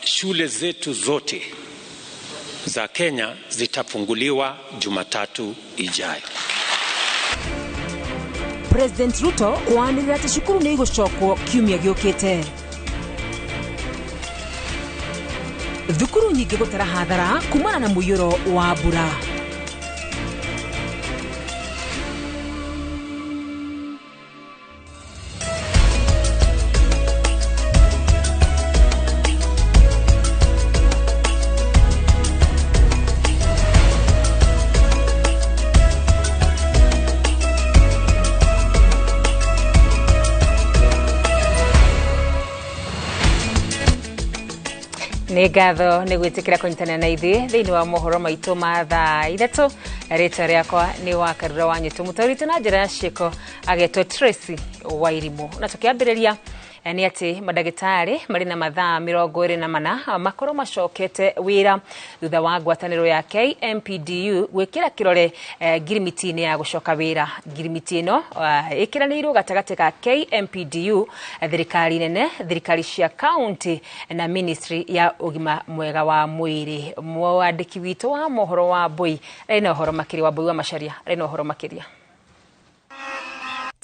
Shule zetu zote za Kenya zitafunguliwa Jumatatu ijayo. President Ruto kwanĩrĩra atĩ cukuru nĩ igũcokwo kiumia gĩũkĩte. Thukuru nyingĩ gũtara hathara kumana na mũiyũro wa mbura. Nĩ ngatho nĩ gwĩtĩkĩra kũnyitanĩra na ithuĩ thĩinĩ wa mohoro maitũ ma thaa 3. Rĩtwa rĩakwa nĩ Wakarura wa Nyũtũ, mũtwari witũ na njĩra ya ciĩko agetwo Tracy Wairimũ. Na tũkĩambĩrĩria nĩ atĩ mandagĩtarĩ marĩ na mathaa 24 makorwo macokete wĩra thutha wa ngwatanĩro ya KMPDU gwĩkĩra kĩrore ngirimiti-inĩ ya gũcoka wĩra. Ngirimiti ĩno ĩkĩranĩirwo gatagatĩ ka KMPDU, thirikari nene, thirikari cia kaunti na ministry ya ũgima mwega wa mwĩrĩ. Mwandĩki witũ wa mohoro wa Mbui arĩ na ũhoro makĩria, wa Mbui wa Macharia arĩ na ũhoro makĩria.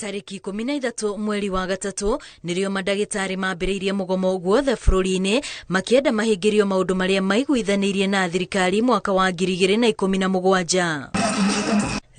Tarĩki 13 mweri wa 3 nĩrĩo mandagĩtarĩ mambĩrĩirie mũgomo guothe bũrũri-inĩ makĩenda mahingĩrio maũndũ marĩa maiguithanĩirie na thirikari mwaka wa 2017.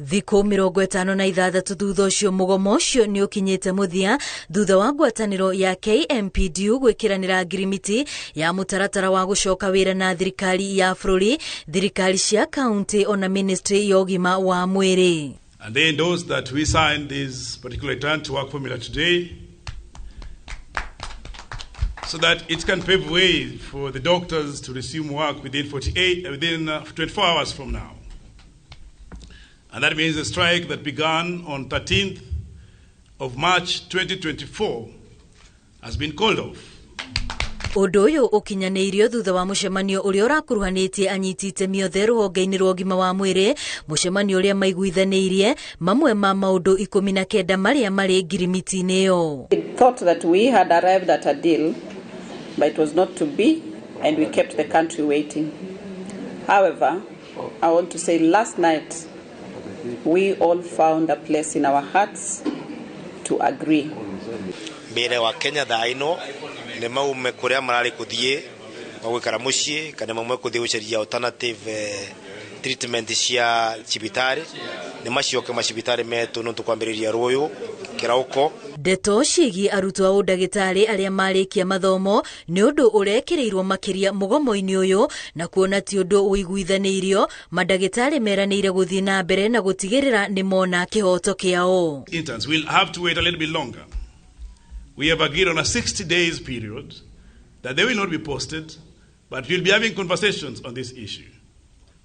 Thikũ 56 thutha ũcio mũgomo ũcio nĩ ũkinyĩte mũthia thutha wa ngwatanĩro ya KMPDU gwĩkĩranĩra ngirimiti ya mũtaratara wa gũcoka wĩra na thirikari ya bũrũri, thirikari cia kaunti ona ministry ya ũgima wa mwĩrĩ. And they endorse that we signed this particular return to work formula today so that it can pave way for the doctors to resume work within 24 hours from now. And that means the strike that began on 13th of March 2024 has been called off. Ũndũ ũyũ ũkinyanĩirio thutha wa mũcemanio ũrĩa ũrakuruhanĩtie anyiti itemi othe rũhonge-inĩ rwa ũgima wa mwĩrĩ, mũcemanio ũrĩa maiguithanĩirie mamwe ma maũndũ 19 marĩa marĩ ngirimiti-inĩ ĩyo. We thought that we had arrived at a deal, but it was not to be, and we kept the country waiting. However, I want to say last night we all found a place in our hearts to agree. Mbere wa Kenya thaa ĩno nĩ maume kũrĩa mararĩ kũthiĩ magũikara mũciĩ kana mamwe kũthiĩ gũcaria alternative treatment cia cibitarĩ, nĩ macioke macibitarĩ metũ nĩ tũkwambĩrĩria rũyũ kĩrauko. Ndeto ciĩgiĩ arutwo a ũndagĩtarĩ arĩa marĩkia mathomo nĩ ũndũ ũrekĩrĩirwo makĩria mũgomo-inĩ ũyũ, na kuona ti ũndũ ũiguithanĩirio, mandagĩtarĩ meranĩire gũthiĩ na mbere na gũtigĩrĩra nĩ mona kĩhoto kĩao. Interns will have to wait a little bit longer. We have agreed on a 60 days period that they will not be posted, but we'll be having conversations on this issue.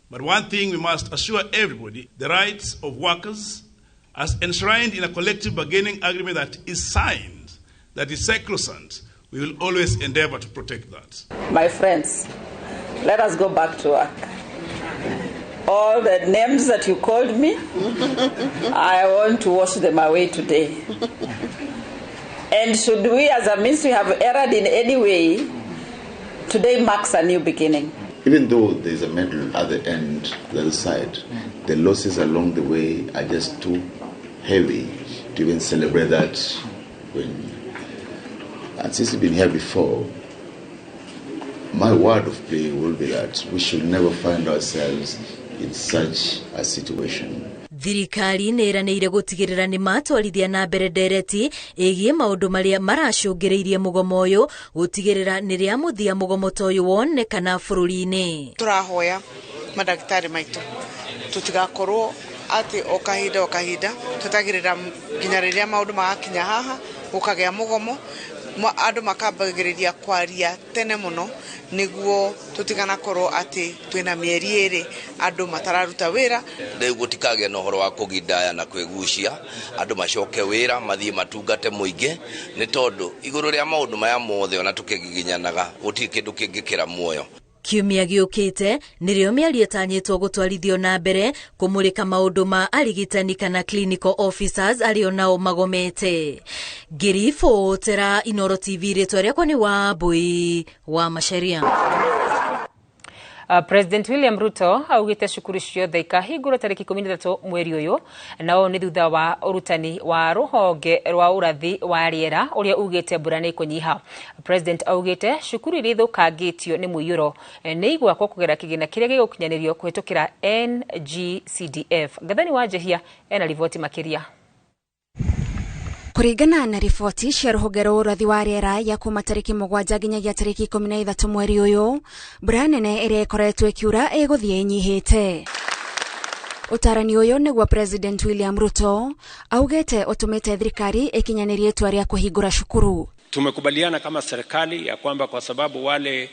But one thing we must assure everybody, the rights of workers as enshrined in a collective bargaining agreement that is signed, that is sacrosanct, we will always endeavor to protect that. My friends, let us go back to work. All the names that you called me, I want to wash them away today. And should we as a ministry have erred in any way, today marks a new beginning. Even though there's a medal at the end, the other side, the losses along the way are just too heavy to even celebrate that win. And since we've been here before, my word of plea will be that we should never find ourselves in such a situation. Thirikari nĩ ĩranĩire gũtigĩrĩra nĩ matwarithia na mbere ndereti ĩgiĩ maũndũ marĩa maracũngĩrĩirie mũgomo ũyũ, gũtigĩrĩra nĩ rĩa mũthia mũgomo ta ũyũ wonekana bũrũri-inĩ. Tũrahoya mandagĩtarĩ maitũ tũtigakorwo atĩ o kahinda twetagĩrĩra nginya rĩrĩa maũndũ magakinya haha gũkagĩa mũgomo, andũ makambagĩrĩria kwaria tene mũno nĩguo tũtiganakorwo atĩ twĩna mĩeri 2 andũ matararuta wĩra. Rĩu gũtikagĩa na ũhoro wa kũgindaya na kwĩgucia, andũ macoke wĩra mathiĩ matungate mũingĩ, nĩ tondũ igũrũ rĩa maũndũ maya mothe ona tũkĩgiginyanaga gũtirĩ kĩndũ kĩngĩkĩra muoyo. Kiumia gĩũkĩte nĩrĩo mĩario ĩtanyĩtwo gũtwarithio na mbere kũmũrĩka maũndũ ma arigitani kana clinical officers arĩa nao magomete. Ngĩribotera Inooro TV, rĩtwa rĩakwa nĩ Wambui wa Macharia. President William Ruto augite cukuru ciothe ikahingũrwo tarĩki 13 mweri ũyũ, na ũũ nĩ thutha wa ũrutani wa rũhonge rwa ũrathi wa rĩera ũrĩa ugĩte mbura nĩ ĩkũnyiha. President augĩte cukuru iria ithũkangĩtio nĩ mũiyũro nĩ igwakwo kũgerera kĩgĩna kĩrĩa gĩgũkinyanĩrio kũhĩtũkĩra NGCDF. Gathani wa Njehia ena riboti makĩria. Kũringana na riboti cia rũhonge rwa ũrathi wa rĩera ya kuma tarĩki 7 nginyagia tarĩki 13 mweri ũyũ, mbura nene ĩrĩa ĩkoretwo ĩkiura ĩgũthiĩ ĩnyihĩte. Ũtarani ũyũ nĩguo President William Ruto augĩte ũtũmĩte thirikari ĩkinyanĩrie itua rĩa kũhingũra cukuru. Tumekubaliana kama serikali ya kwamba kwa sababu wale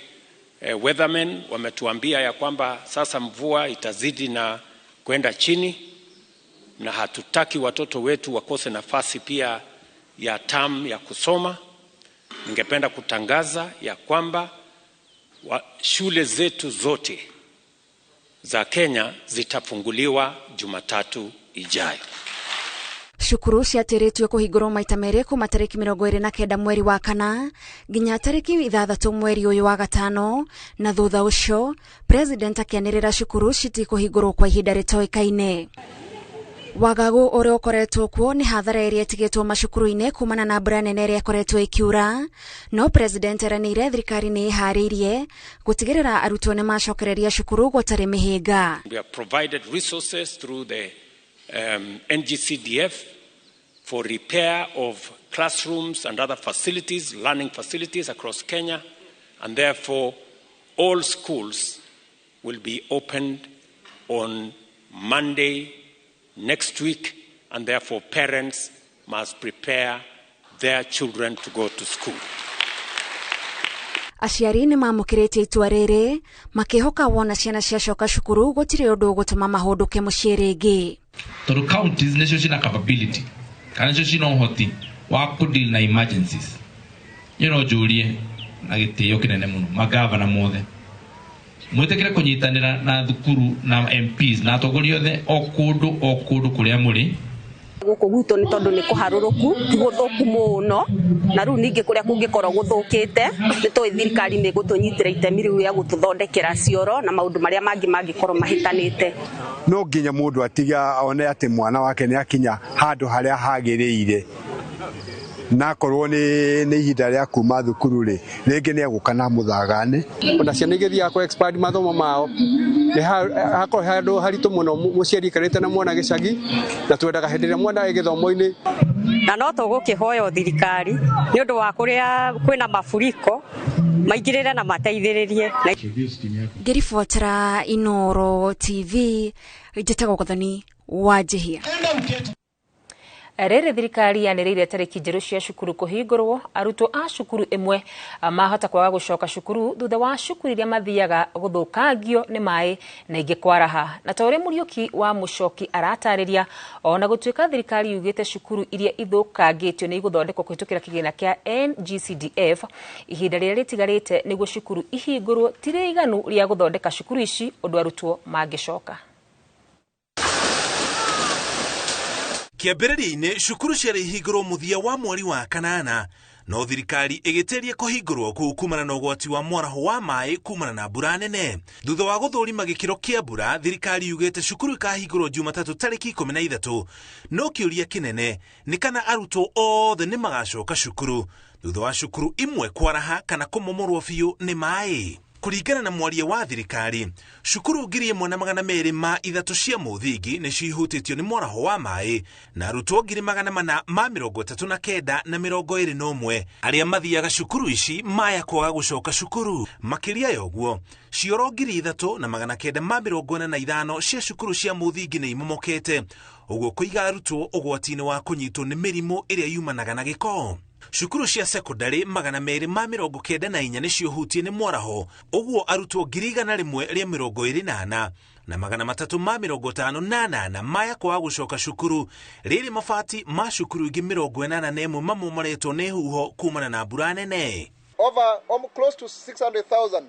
weathermen wametuambia ya kwamba sasa mvua itazidi na kwenda chini, na hatutaki watoto wetu wakose nafasi pia ya term ya kusoma. Ningependa kutangaza ya kwamba shule zetu zote za Kenya zitafunguliwa Jumatatu ijayo. Cukuru ciatĩrĩtio kũhingũrwo maita merĩ kuma tarĩki 29 mweri wa kana nginya tarĩki 6 mweri ũyũ wa gatano, na thutha ũcio President akĩanĩrĩra cukuru citikũhingũrwo kwa ihinda rĩtoĩkaine. Wagagu ũrĩa ũkoretwo kuo nĩ hathara ĩrĩa ĩtigĩtwo macukuru-inĩ kumana na mbura nene ĩrĩa ĩkoretwo ĩkiura, no President eranĩire thirikari nĩ ĩharĩirie gũtigĩrĩra arutwo nĩ macokereria cukuru gũtarĩ mĩhĩnga. We have provided resources through the NGCDF for repair of classrooms and other facilities, learning facilities across Kenya, and therefore all schools will be opened on Monday next week, and therefore parents must prepare their children to go to school. Aciari nĩ mamũkĩrĩtie itua rĩrĩ makĩhoka wona ciana ciacoka cukuru gũtirĩ ũndũ ũgũtũma mahũndũke mũciĩ rĩngĩ. Tondũ counties nĩcio cina capability kana nĩcio cina ũhoti wa kũ deal na emergencies. Niĩ no njũrie na gĩtĩo kĩnene mũno magavana mothe mwĩtĩkĩre kũnyitanĩra na thukuru na MPs na atongoria othe o kũndũ kũrĩa mũrĩ. Gũkũ gwitũ nĩ tondũ nĩ kũharũrũku, ti gũthũku mũno, na rĩu ningĩ kũrĩa kũngĩkorwo gũthũkĩte nĩ tũĩ thirikari nĩ ĩgũtũnyitĩra itemi rĩu rĩa gũtũthondekera cioro na maũndũ marĩa mangĩ mangĩkorwo mahĩtanĩte. No nginya mũndũ atiga one atĩ mwana wake nĩ akinya handũ harĩa hagĩrĩire, na akorwo nĩ ihinda rĩa kuma thukuru rĩ, rĩngĩ nĩ egũka na mũthagane. Ona ciana igĩthiaga kũ expand mathomo mao nĩ hakorwo handũ haritũ mũno mũciari aikarĩte na mwana gĩcagi, na twendaga hĩndĩ ĩrĩa mwana gĩthomo-inĩ. Na no tũgũkĩhoya thirikari nĩ ũndũ wa kũrĩa kwĩna mafuriko maingĩrĩre na mateithĩrĩrie. Ngĩribotera Inooro TV, njĩtagwo Gathoni wa Njihia. Rĩrĩ thirikari yanĩrĩire tarĩki njerũ cia cukuru kũhingũrwo, arutwo a cukuru ĩmwe mahota kwaga gũcoka cukuru thutha wa cukuru iria mathiaga gũthũkangio nĩ maĩ na ingĩ kwaraha. Na ta ũrĩa Mũriũki wa Mũcoki aratarĩria, ona gũtuĩka thirikari yugĩte cukuru iria ithũkangĩtio nĩ igũthondekwo kũhĩtũkĩra kĩgĩna kĩa NGCDF, ihinda rĩrĩa rĩtigarĩte nĩguo cukuru ihingũrwo ti rĩiganu rĩa gũthondeka cukuru ici ũndũ arutwo mangĩcoka. Kĩambĩrĩria-inĩ cukuru ciarĩ ihingũrwo mũthia wa mweri wa kanana, no thirikari ĩgĩtĩria kũhingũrwo kũu kumana na ũgwati wa mwaraho wa maĩ kumana na mbura nene. Thutha wa gũthũrima gĩkĩro kĩa mbura, thirikari yugĩte cukuru ikahingũrwo Jumatatũ tarĩki 13. No kĩũria kĩnene nĩ kana arutwo othe nĩ magacoka cukuru thutha wa cukuru imwe kwaraha kana kũmomorwo biũ nĩ maĩ. Kũringana na mwaria wa thirikari, cukuru 1203 cia mũthingi nĩ cihutĩtio nĩ mwaraho wa maĩ na arutwo 439 na 21 arĩa mathiaga cukuru ici maya kwaga gũcoka cukuru. Makĩria ya ũguo, cioro 3945 cia cukuru cia mũthingi nĩ imomokete, ũguo kũiga arutwo ũgwati-inĩ wa kũnyitwo nĩ mĩrimũ ĩrĩa yumanaga na gĩko. Cukuru cia sekondari 294 nĩcio hutie nĩ mwaraho, ũguo arutwo 1,124 na 358 maya kwaga gũcoka cukuru. Rĩrĩ mabati ma cukuru ingĩ 81 mamomoretwo nĩ huho kumana na mbura nene. Over close to 600,000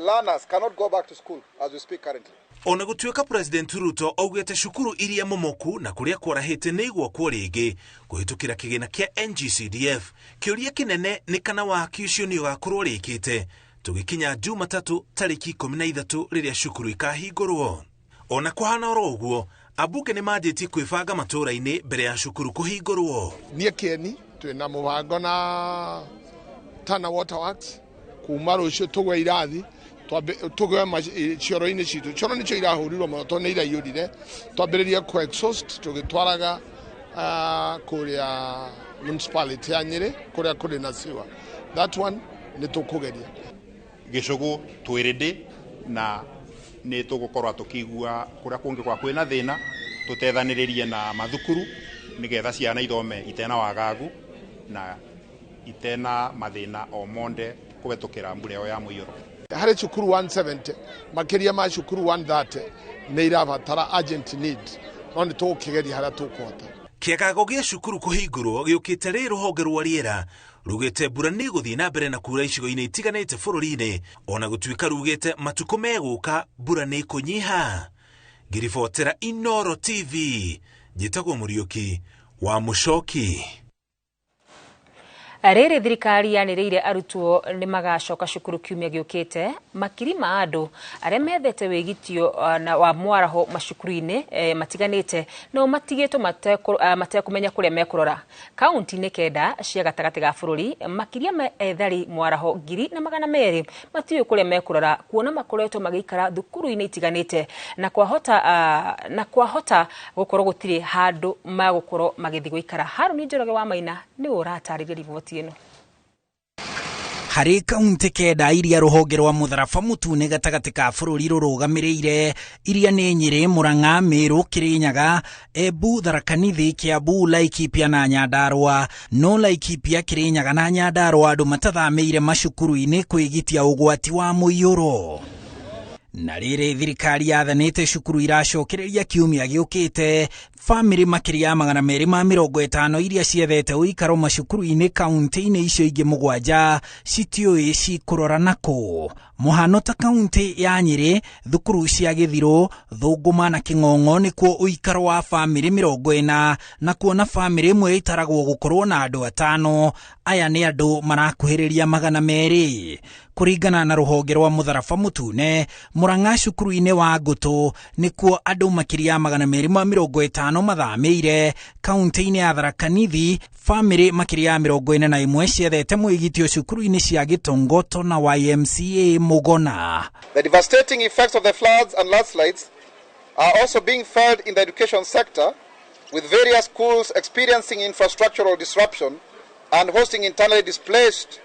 learners cannot go back to school as we speak currently. Ona gũtuĩka President Ruto augĩte cukuru iria momoku na kũrĩa kwarahĩte nĩ igwakwo rĩngĩ kũhĩtũkĩra kĩgĩna kĩa NGCDF, kĩũria kĩnene nĩ kana waki ũcio nĩ ũgakorwo rĩkĩte tũgĩkinya Jumatatũ tarĩki 13 rĩrĩa cukuru ikahingũrwo. Ona kũhana oro ũguo, ambunge nĩ manjĩtie kwĩbanga matũũra-inĩ mbere ya cukuru kũhingũrwo. Niĩ kĩeni twĩna mũbango na Tana Water Works kuma rũciũ tũgwe irathi tũgwe cioro-inĩ citũ. Cioro nĩcio irahũrirwo mũno tondũ nĩ iraiyũrire, twambĩrĩrie kũ exhaust tũgĩtwaraga kũrĩa municipality ya Nyĩrĩ kũrĩa kũrĩ na sewer. That one nĩ tũkũgeria. Gĩcũgũ twĩ ready na nĩ tũgũkorwo tũkĩigua kũrĩa kũngĩkorwo kwĩna thĩna tũtethanĩrĩrie na mathukuru nĩgetha ciana ithome itena wagagu na itena mathĩna o monde kũhetũkĩra mbura ĩyo ya mũiyũro. Harĩ cukuru 170 makĩria ma cukuru 130 nĩ irabatara urgent need, no nĩ tũgũkĩgeria harĩa tũkũhota. Kĩagago gĩa cukuru kũhingũrwo gĩũkĩte rĩ rũhonge rwa rĩera rugĩte mbura nĩ ĩgũthiĩ na mbere na kura icigo-inĩ itiganĩte bũrũri-inĩ, ona gũtuĩka rugĩte matukũ megũka mbura nĩ ĩkũnyiha. Ngĩribotera Inooro TV, njĩtagwo Mũriũki wa Mũcoki. Rĩrĩ thirikari yanĩrĩire arutwo nĩ magacoka cukuru kiumia gĩũkĩte, makiri ma andũ arĩa methete wĩgitio na wa mwaraho macukuru-inĩ matiganĩte no matigĩtwo matekũmenya kũrĩa mekũrora. Kaunti-inĩ 9 cia gatagatĩ ga bũrũri, makĩria ma ethari mwaraho 1,200 matiũĩ kũrĩa mekũrora kuona makoretwo magĩikara thukuru-inĩ itiganĩte na kwahota gũkorwo gũtirĩ handũ magũkorwo magĩthiĩ gũikara. Harũni Njoroge wa Maina nĩ ũratarĩria riboti ĩno. Harĩ kaunti 9 iria rũhonge rwa mũtharaba mũtune gatagatĩ ka bũrũri rũrũgamĩrĩire, iria nĩ Nyĩrĩ, Mũrang'a, Mĩrũ, Kĩrĩnyaga, Embu, Tharaka Nithi, Kĩambu, Laikipia na Nyandarũa. No Laikipia, Kĩrĩnyaga na Nyandarũa andũ matathamĩire macukuru-inĩ kwĩgitia ũgwati wa mũiyũro. Na rĩrĩ thirikari yathanĩte cukuru iracokereria kiumia gĩũkĩte, bamĩrĩ makĩria ya 250 iria ciethete ũikaro macukuru-inĩ kaunti-inĩ icio ingĩ 7 citiũĩ cikũrora nakũ. Mũhano ta kaunti ya Nyĩrĩ, thukuru cia Gĩthirũ, Thũngũma na Kĩng'ong'o nĩkuo ũikaro wa bamĩrĩ 40, na kuona bamĩrĩ ĩmwe ĩtaragwo gũkorwo na andũ 5. Aya nĩ andũ marakuhĩrĩria 200. Kũringana na rũhonge rwa mũtharaba mũtune, Mũrang'a cukuru-inĩ wa Ngũtũ nĩkuo andũ makĩria ya 250 mathamĩire. Kaunti-inĩ ya Tharaka Nithi, bamĩrĩ makĩria ya 41 ciethete mwĩgitio cukuru-inĩ cia Gĩtongoto na YMCA Mũgona. The devastating effects of the floods and landslides are also being felt in the education sector, with various schools experiencing infrastructural disruption and hosting internally displaced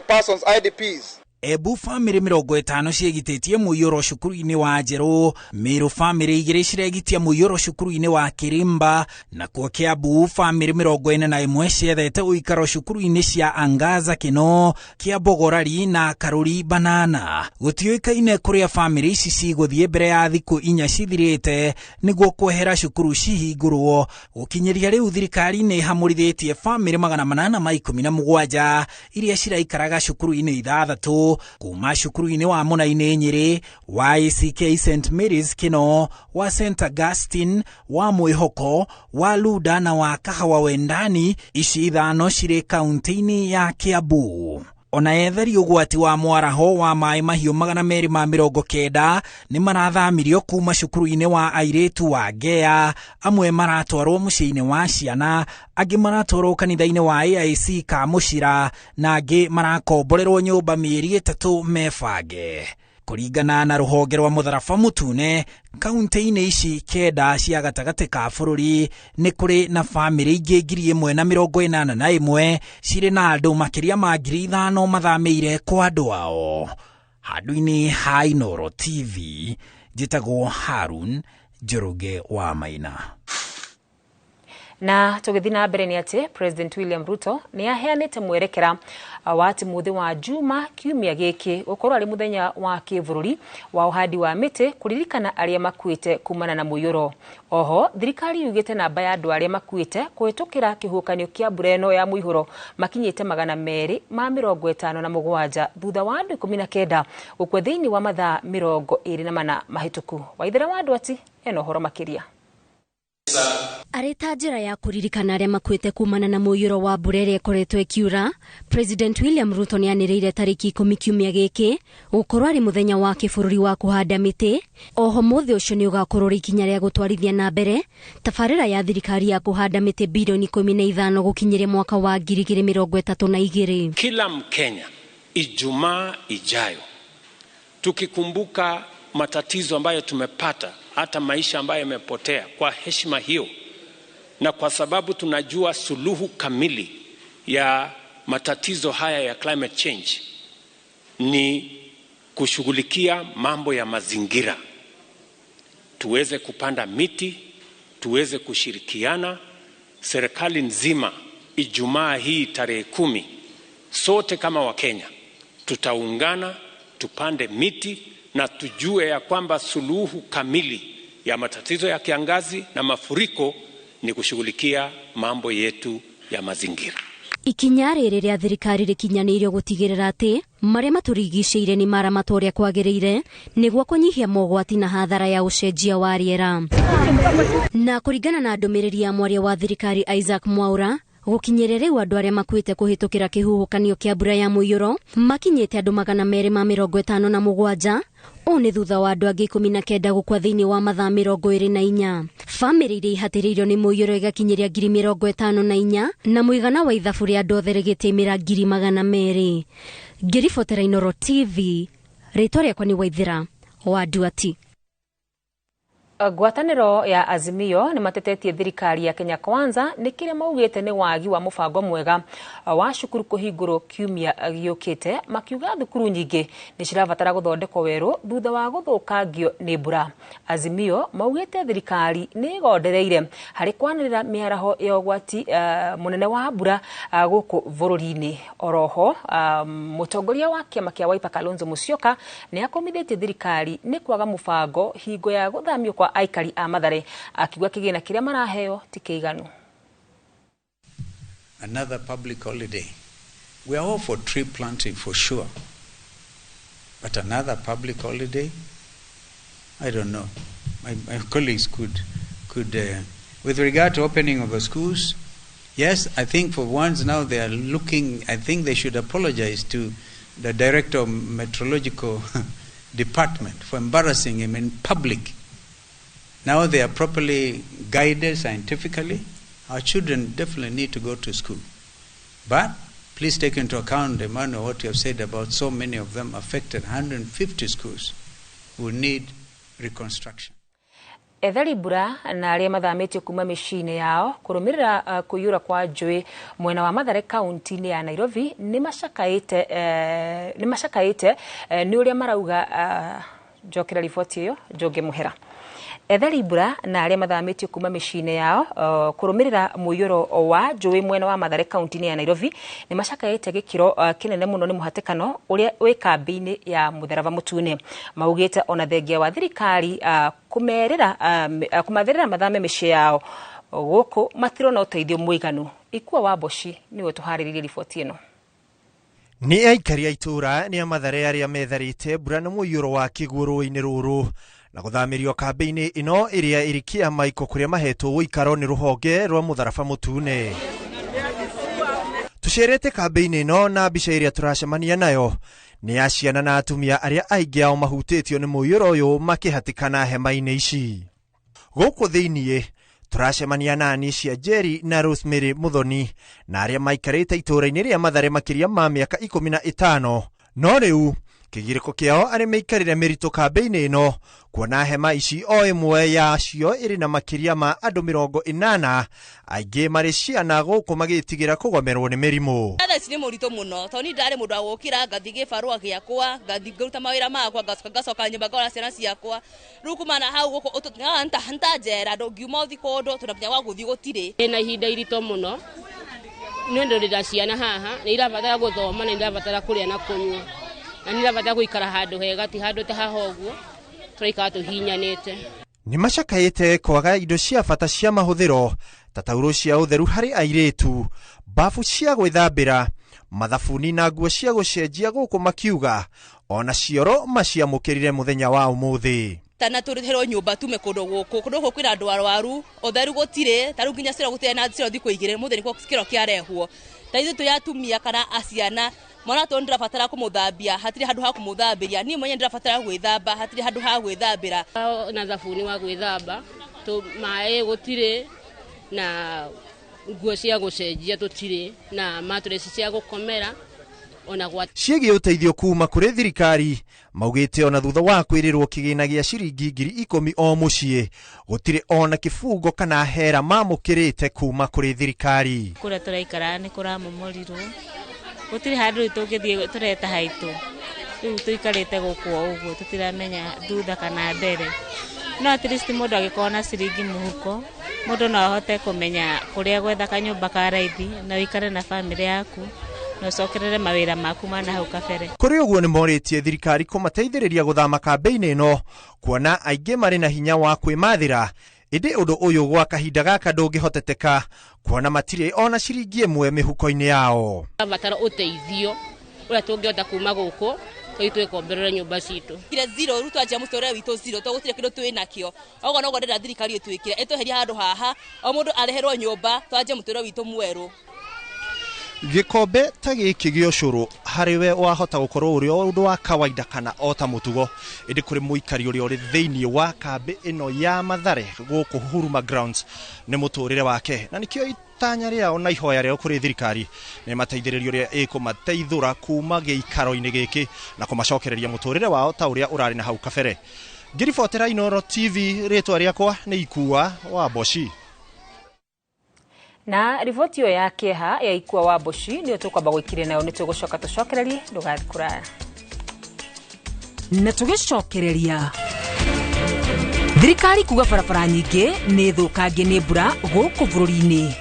persons, IDPs. Embu bamĩrĩ 50 ciĩgitĩtie mũiyũro cukuru-inĩ wa Njerũ, Mĩrũ bamĩrĩ 2 ciregitia mũiyũro cukuru-inĩ wa Kĩrimba, nakuo Kĩambu bamĩrĩ 41 ciethete ũikaro cukuru-inĩ cia Angaza Kĩno, Kĩa Mbogorari na Karũri Banana. Gũtiũĩkaine kũrĩa bamĩrĩ ici cigũthiĩ mbere ya thikũ 4 cithirĩte nĩguo kwehera cukuru cihingũrwo. Gũkinyĩria rĩu thirikari nĩ ĩhamũrithĩtie bamĩrĩ 817 iria ciraikaraga cukuru-inĩ 6 kuma cukuru-inĩ wa Mũnainĩ Nyĩrĩ, wa ACK St Mary's Kĩno, wa St Augustine, wa Mwĩhoko, wa Luda na wa Kahawa Wendani. Ici 5 cirĩ kaunti-inĩ ya Kĩambu. Ona ethari ũgwati wa mwaraho wa maĩ mahiũ 290 nĩ marathamirio kuma cukuru-inĩ wa airĩtu wa Ngea, amwe maratwarwo mũciĩ-inĩ wa ciana, angĩ maratwarwo kanitha-inĩ wa AIC Kamũcira, na angĩ marakomborerwo nyũmba mĩeri 3 mebange. Kũringana na rũhonge rwa mũtharaba mũtune, kaunti-inĩ ici 9 cia gatagatĩ ka bũrũri nĩ kũrĩ na bamĩrĩ ingĩ 1081 cirĩ na andũ makĩria ma 5,000 mathamĩire kwa andũ ao. Handũ-inĩ ha Inooro TV, njĩtagwo Harun Njoroge wa Maina. Na tũgĩthiĩ na mbere nĩ atĩ President William Ruto nĩ aheanĩte mwerekera wa atĩ mũthĩ wa Juma kiumia gĩkĩ gũkorwo arĩ mũthenya wa kĩbũrũri wa ũhandi wa mĩtĩ kũririkana arĩa makuĩte kumana na mũiyũro. Oho thirikari yugĩte namba ya andũ arĩa makuĩte kũhĩtũkĩra kĩhuhũkanio kĩa mbura ĩno ya mũihũro makinyĩte 257 thutha wa andũ 19 gũkua thĩinĩ wa mathaa 24 mahĩtũku. Waithera wa andũ ati ena ũhoro makĩria. Arĩ ta njĩra ya kũririkana arĩa makuĩte kumana na mũiyũro wa mbura ĩrĩa ĩkoretwo ĩkiura, President William Ruto nĩ anĩrĩire tarĩki 10 kiumia gĩkĩ gũkorwo arĩ mũthenya wa kĩbũrũri wa kũhanda mĩtĩ. Oho mũthĩ ũcio nĩ ũgakorwo ũrĩ ikinya rĩa gũtwarithia na mbere tabarĩra ya thirikari ya kũhanda mĩtĩ bilioni 15 gũkinyĩria mwaka wa 2032. Kila Mkenya Ijumaa ijayo tukikumbuka matatizo ambayo tumepata, hata maisha ambayo yamepotea, kwa heshima hiyo na kwa sababu tunajua suluhu kamili ya matatizo haya ya climate change ni kushughulikia mambo ya mazingira, tuweze kupanda miti, tuweze kushirikiana serikali nzima. Ijumaa hii tarehe 10 sote kama Wakenya tutaungana, tupande miti na tujue ya kwamba suluhu kamili ya matatizo ya kiangazi na mafuriko ni kushughulikia mambo yetu ya mazingira. Ikinya rĩrĩ rĩa thirikari rĩkinyanĩirio gũtigĩrĩra atĩ marĩa matũrigicĩirie nĩ maramatwo ũrĩa kwagĩrĩire nĩguo kũnyihia mogwati na hathara ya ũcenjia wa rĩera. Na kũringana na ndũmĩrĩri ya mwaria wa thirikari Isaac Mwaura, gũkinyĩria rĩu andũ arĩa makuĩte kũhĩtũkĩra kĩhuhũkanio kĩa mbura ya mũiyũro makinyĩte andũ 257. Ũũ nĩ thutha wa andũ angĩ 19 gũkua thĩinĩ wa mathaa 24. Bamĩrĩ iria ihatĩrĩirio nĩ mũiyũro igakinyĩria 54,000 na mũigana wa ithabu rĩa andũ othe rĩgĩtĩmĩra 200,000. Ngĩribotera Inooro TV, rĩtwa rĩakwa nĩ Waithera wa Nduati. Ngwatanĩro ya Azimio nĩ matetetie thirikari ya Kenya Kwanza nĩ kĩrĩa maugĩte nĩ wagi wa mũbango mwega wa cukuru kũhingũrwo kiumia gĩũkĩte, makiuga thukuru nyingĩ nĩ cirabatara gũthondekwo werũ thutha wa gũthũkangio nĩ mbura. Azimio maugĩte thirikari nĩ ĩgondereire harĩ kwanĩrĩra mĩaraho ya ũgwati mũnene wa mbura gũkũ bũrũri-inĩ. Oroho mũtongoria wa kĩama kĩa Wiper Kalonzo Musyoka nĩ akomithĩtie thirikari nĩ kwaga mũbango hingo ya gũthamio kwa aikari a Mathare, akiuga kĩgĩna kĩrĩa maraheo ti kĩiganu. Another public holiday. We are all for tree planting for sure. But another public holiday? I don't know. My colleagues could with regard to opening of the schools, yes, I think for once now they are looking, I think they should apologize to the director of meteorological department for embarrassing him in public. Now they are properly guided scientifically. Our children definitely need to go to school. But please take into account, Emmanuel, what you have said about so many of them affected, 150 schools will need reconstruction. Ethari mbura na arĩa mathamĩtio kuma mĩciĩ-inĩ yao kũrũmĩrĩra kũiyũra kwa njũĩ mwena wa Mathare kaunti-inĩ ya Nairobi nĩ macakaĩte nĩ ũrĩa marauga. Njokera riboti ĩyo Njũngĩ Mũhera. Ethari mbura na arĩa mathamĩtio kuma mĩciĩ-inĩ yao kũrũmĩrĩra mũiyũro wa njũĩ mwena wa Mathare kaunti-inĩ ya Nairobi nĩ macakaĩte gĩkĩro kĩnene mũno nĩ mũhatĩkano ũrĩa wĩ kambĩ-inĩ ya Mũtharaba Mũtune. Maugĩte ona thengia wa thirikari kũmatherera mathame mĩciĩ yao gũkũ matirona ũteithio mũiganu. Ikua wa Mboci nĩwe tũharĩrĩirie riboti ĩno. Nĩ aikari a itũũra nĩ a Mathare arĩa metharĩte mbura na mũiyũro wa kĩguũ rũĩ-inĩ rũrũ na gũthamĩrio kambĩ-inĩ ĩno ĩrĩa ĩrĩ Kĩamaiko kũrĩa mahetwo ũikaro nĩ rũhonge rwa Mũtharaba Mũtune. Tũcerete kambĩ-inĩ ĩno na mbica ĩrĩa tũracemania nayo nĩ ya ciana na atumia arĩa aingĩ ao mahutĩtio nĩ mũiyũro ũyũ makĩhatĩkana hema-inĩ ici. Gũkũ thĩiniĩ tũracemania na Anicia Njeri na Rosemary Muthoni na arĩa maikarĩte itũũra-inĩ rĩa Mathare makĩria ma mĩaka 15 no rĩu Kĩgirĩko kĩao arĩ mĩikarĩre mĩritũ kambĩ-inĩ ĩno, kuona hema ici o ĩmwe yacio ĩrĩ na makĩria ma andũ 80, aingĩ marĩ ciana gũkũ magĩtigĩra kũgomerwo nĩ mĩrimũ. Thaa ici nĩ mũritũ mũno tondũ niĩ ndarĩ mũndũ wa gũkĩra ngathiĩ gĩbarũa gĩakwa, ngathiĩ ngaruta mawĩra makwa, ngacoka ngacoka nyũmba ngorora ciana ciakwa. Rĩu kuma na hau gũkũ nĩ ta njera, ndũngiuma ũthiĩ kũndũ tondũ nginya gwa gũthiĩ gũtirĩ. Ndĩna ihinda iritũ mũno nĩ ũndũ ndĩna ciana haha, nĩ irabatara gũthoma, nĩ irabatara kũrĩa na kũnyua, na nĩ irabatara gũikara handũ hega, ti handũ ta haha ũguo tũraikara tũhihinyanĩte. Nĩ macakaĩte kwaga indo cia bata cia mahũthĩro ta taurũ cia ũtheru harĩ airĩtu, babu cia gwĩthambĩra, mathabuni na nguo cia gũcenjia, gũkũ makiuga ona cioro maciamũkĩrire mũthenya wa ũmũthĩ. Tana tũrĩhĩrwo nyũmba tume kũndũ gũkũ, kũndũ gũkũ kwĩna andũ arwaru, ũtheru gũtirĩ, ta rĩu nginya cioro gũtirĩ na cioro thikũ 2, mũthĩ nĩkuo kĩro kĩarehwo. Ta ithuĩ tũrĩ atumia kana aciana, mwana tondũ ndĩrabatara kũmũthambia, hatirĩ handũ ha kũmũthambĩria. Niĩ mwenyewe ndĩrabatara gwĩthamba, hatirĩ handũ ha gwĩthambĩra. Na thabuni wa gwĩthamba, maĩ gũtirĩ, na nguo cia gũcenjia tũtirĩ, na mattress cia gũkomera ona gwa Ciĩgiĩ ũteithio kuma kũrĩ thirikari, maugĩte ona thutha wa kwĩrĩrwo kĩgĩna gĩa ciringi 10,000 o mũciĩ, gũtirĩ ona kĩbungo kana hera mamũkĩrĩte kuma kũrĩ thirikari. Kũrĩa tũraikara nĩ kũramomorirwo, gũtirĩ handũ rĩu tũngĩthiĩ tũreta haitũ, rĩu tũikarĩte gũkũ o ũguo, tũtiramenya thutha kana mbere. No at least mũndũ angĩkorwo na ciringi mũhuko, mũndũ no ahote kũmenya kũrĩa gwetha kanyũmba ka raithi na ũikare na bamĩrĩ yaku na ũcokerere mawĩra maku ma na hau kabere. Kũrĩ ũguo nĩ morĩtie thirikari kũmateithĩrĩria gũthama kambĩ-inĩ ĩno, kuona aingĩ marĩ na hinya wa kwĩmathĩra, ĩndĩ ũndũ ũyũ gwa kahinda gaka ndũngĩhoteteka kuona matirĩ ona ciringi ĩmwe mĩhuko-inĩ yao. Tũrabatara ũteithio ũrĩa tũngĩhota kuma gũkũ tũthiĩ twĩkomborere nyũmba citũ. Kire zero, rĩu twanjia mũtũrĩre witũ zero, tondũ gũtirĩ kĩndũ twĩ nakĩo. Ũguo noguo ndĩrenda thirikari ĩtwĩkĩre, ĩtweherie handũ haha, o mũndũ areherwo nyũmba, twanjie mũtũrĩre witũ mwerũ. Gĩkombe ta gĩkĩ gĩa ũcũrũ harĩ we wahota gũkorwo ũrĩ o ũndũ wa kawaida kana o ta mũtugo, ĩndĩ kũrĩ mũikari ũrĩa ũrĩ thĩinĩ wa kambĩ ĩno ya Mathare gũkũ Huruma Grounds nĩ mũtũrĩre wake, na nĩkĩo itanya rĩao na ihoya rĩao kũrĩ thirikari nĩ mateithĩrĩrio ũrĩa ĩkũmateithũra kuma gĩikaro-inĩ gĩkĩ na kũmacokereria mũtũrĩre wao ta ũrĩa ũrarĩ na hau kabere. Ngĩribotera Inooro TV, rĩtwa rĩakwa nĩ Ikua wa Mboci. Na riboti ĩyo ya kĩeha ya Ikua wa Mboci nĩyo tũkwamba gwĩkiria nayo, nĩ tũgũcoka tũcokererie, ndũgathiĩ kũraya. Na tũgĩcokereria, thirikari kuga barabara nyingĩ nĩ thũkangie nĩ mbura gũkũ bũrũri-inĩ.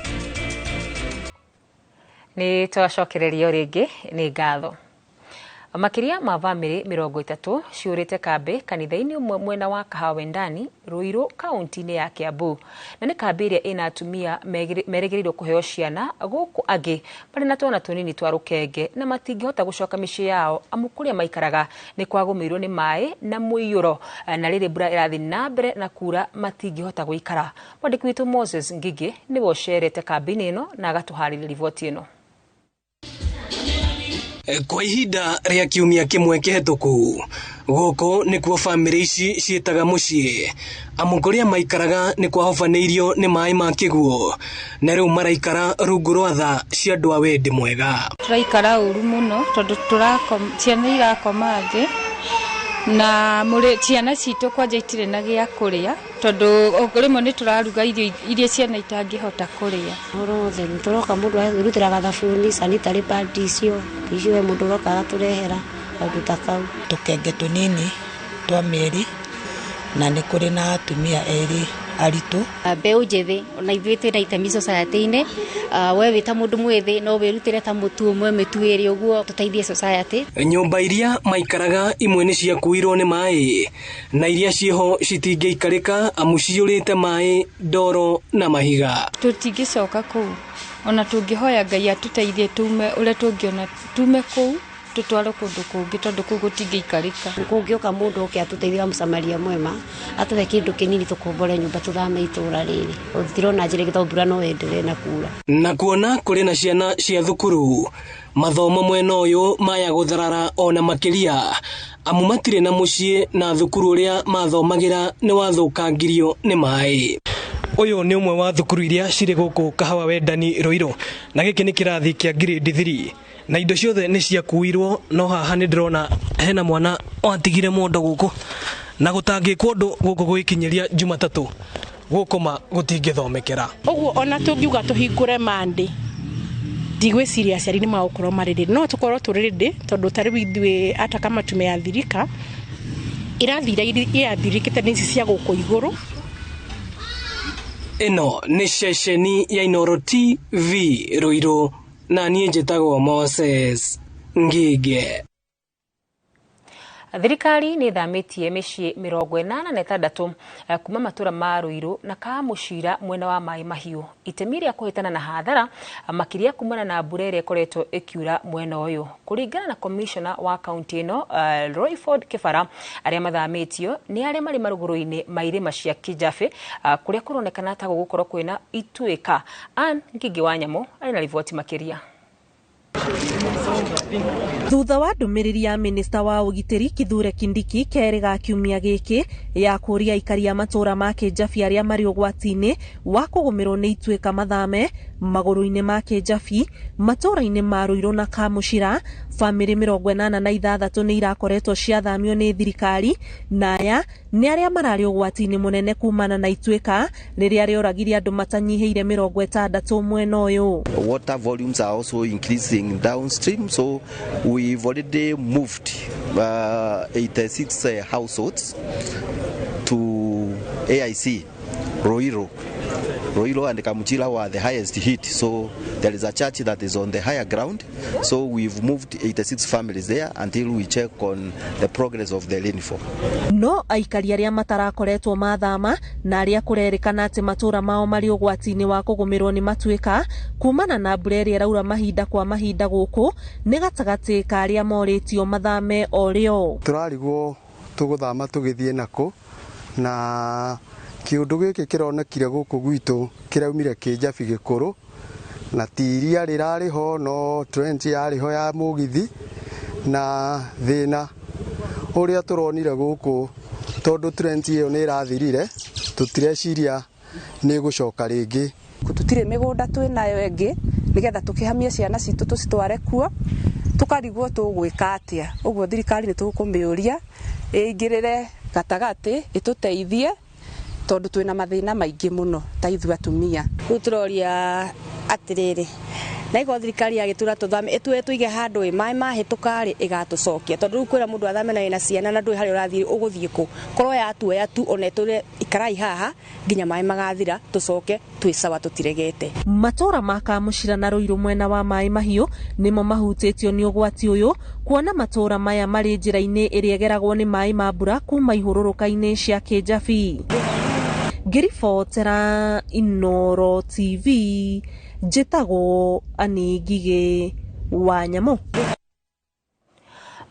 Nĩ twacokererio rĩngĩ, nĩ ngatho. Makĩria ma bamĩrĩ 30 ciũrĩte kambĩ kanitha-inĩ ũmwe mwena wa Kahawendani, Ruiru, kaunti-inĩ ya Kiambu, na nĩ kambĩ ĩrĩa ĩna atumia merĩgĩrĩirwo kũheo ciana, gũkũ angĩ marĩ na twana tũnini twa rũkenge na matingĩhota gũcoka mĩciĩ yao amu kũrĩa maikaraga nĩ kwagũmĩirwo nĩ maĩ na mũiyũro, na rĩrĩ mbura ĩrathiĩ na mbere na kura matingĩhota gũikara. Mwandĩki witũ Moses Ngigĩ nĩwe ũcerete kambĩ-inĩ ĩno na agatũharĩria riboti ĩno. Kwa ihinda rĩa kiumia kĩmwe kĩhetũku, gũkũ nĩkuo bamĩrĩ ici ciĩtaga mũciĩ, amu kũrĩa maikaraga nĩ kwahobanĩirio nĩ maĩ ma kĩguũ, na rĩu maraikara rungu rwa tha cia andũ a wendi mwega. Tũraikara ũru mũno tondũ ciana irakoma thĩ na ciana citũ kwanja itirĩ na gĩa kũrĩa, tondũ rĩmwe nĩ tũraruga irio iria ciana itangĩhota kũrĩa. Ũhoro ũtheru tũroka mũndũ arutĩraga thabuni, sanitary pad icio we mũndũ ũroka agatũrehera kaũndũ ta kau. Tũkenge tũnini twa mĩeri, na nĩ kũrĩ na atumia erĩ aritũ. Mbeũ njĩthĩ ona ithuĩ twĩna itemi society-inĩ, we wĩ ta mũndũ mwĩthĩ no wĩrutĩre ta mũtu ũmwe mĩtu ĩrĩ ũguo tũteithie society. Nyũmba iria maikaraga imwe nĩ ciakuirwo nĩ maĩ, na iria ciĩho citingĩikarĩka amu ciyũrĩte maĩ, ndoro na mahiga. Tũtingĩcoka kũu, ona tũngĩhoya Ngai atũteithie tume ũrĩa tũngĩona tume kũu tũtwarwo kũndũ kũngĩ, tondũ kũu gũtingĩikarĩka. Kũngĩũka mũndũ oke atũteithie mũsamaria mwema, atũhe kĩndũ kĩnini tũkombore nyũmba tũthame itũũra rĩrĩ. Tũtirona njĩra ĩngĩ tondũ mbura no ĩenderee na kura. Na kuona kũrĩ na ciana cia thukuru, mathomo mwena ũyũ maya gũtharara ona makĩria, amu matirĩ na mũciĩ na thukuru ũrĩa mathomagĩra nĩ wathũkangirio nĩ maĩ. Ũyũ nĩ ũmwe wa thukuru iria cirĩ gũkũ Kahawa Wendani Ruiru, na gĩkĩ nĩ kĩrathi kĩa grade 3, Na indo ciothe nĩ ciakuirwo, no haha nĩ ndĩrona hena mwana watigire mondo gũkũ na gũtangĩkwo ũndũ gũkũ gwĩkinyĩria Jumatatũ gũkũ ma gũtingĩthomekera. Ũguo ona tũngiuga tũhingũre Monday, ndigwĩciria aciari nĩ magũkorwo marĩ ready. No tũkorwo tũrĩ ready tondũ ta rĩu ithuĩ ata kama tumeathirika, irathi iria iathirĩkĩte nĩ ici cia gũkũ igũrũ. Ĩno nĩ ceceni ya Inooro TV Ruiru, na niĩ njĩtagwo Moses Ngige. Thirikari nĩ ĩthamĩtie mĩciĩ 86 kuma matũra ma Ruiru na Kamũcira mwena wa Maĩ Mahiũ, itemi rĩa kũhĩtana na hathara makĩria kumana na mbura ĩrĩa ĩkoretwo ĩkiura mwena ũyũ. Kũringana na komishona wa kaunti ĩno Royford Kĩbara, arĩa mathamĩtio nĩ arĩa marĩ marũgũrũ-inĩ ma irĩma cia Kijabe, kũrĩa kũronekana ta gũgũkorwo kwĩna ituĩka. Ann Ngigi wa Nyamũ arĩ na riboti makĩria. Thutha wa ndũmĩrĩri ya minista wa ũgitĩri Kithure Kindiki kerĩ ga kiumia gĩkĩ ya kũria aikari a matũra ma Kĩnjabi arĩa marĩ ũgwati-inĩ wa kũgũmĩrwo nĩ ituĩka mathame magũrũ-inĩ ma Kĩnjabi, matũra-inĩ ma Ruiru na Kamũcira, bamĩrĩ 86 nĩ irakoretwo ciathamio nĩ thirikari, na aya nĩ arĩa mararĩ ũgwati-inĩ mũnene kumana na ituĩka rĩrĩa rĩoragire andũ matanyihĩire 60 mwena ũyũ. Water volumes are also increasing downstream, so we've already moved 86 households to AIC Ruiru. Ruiru and Kamuchila were the highest hit, so there is a church that is on the higher ground, so we've moved 86 families there until we check on the progress of the rainfall. No aikari arĩa matarakoretwo mathama na arĩa kũrerĩkana atĩ matũra mao marĩ ũgwati-inĩ wa kũgũmĩrwo nĩ matuĩka kumana na mbura ĩrĩa ĩraura mahinda kwa mahinda gũkũ nĩ gatagatĩ ka arĩa morĩtio mathame o rĩo. Tũrarigwo tũgũthama tũgĩthiĩ nakũ, na kĩũndũ gĩkĩ kĩronekire gũkũ gwitũ kĩraumire Kĩnjabi gĩkũrũ, na ti iria rĩrarĩ ho no trench yarĩ ho ya mũgithi, na thĩna ũrĩa tũronire gũkũ tondũ trench ĩyo nĩ ĩrathirire, tũtireciria nĩ ĩgũcoka rĩngĩ. Tũtirĩ mĩgũnda twĩnayo ĩngĩ nĩgetha tũkĩhamie ciana citũ tũcitware kuo, tũkarigwo tũgwĩka atĩa. Ũguo thirikari nĩ tũkũmĩũria ĩingĩrĩre gatagatĩ ĩtũteithie tondũ twĩna mathĩna maingĩ mũno ta ithuĩ atumia. Rĩu tũroria atĩrĩrĩ, na ikorwo thirikari yagĩtwĩra tũthame ĩtwĩre tũige handũ ĩ maĩ mahĩtũka rĩ ĩgatũcokia, tondũ rĩu kwĩra mũndũ athame na ĩna ciana na ndũĩ harĩa ũrathiĩ ũgũthiĩ kũ, korwo yatuoya tu ona ĩtwĩre ikarai haha nginya maĩ magathira tũcoke twĩ sawa tũtiregete. Matũra ma Kamũcira na Ruiru mwena wa Maĩ Mahiũ nĩmo mahutĩtio nĩ ũgwati ũyũ, kuona matũra maya marĩ njĩra-inĩ ĩrĩa ĩgeragwo nĩ maĩ ma mbura kuma ihũrũrũka-inĩ cia Kĩnjabi. Ngĩribotera Inooro TV, njĩtagwo Anĩ Ngigĩ wa Nyamũ.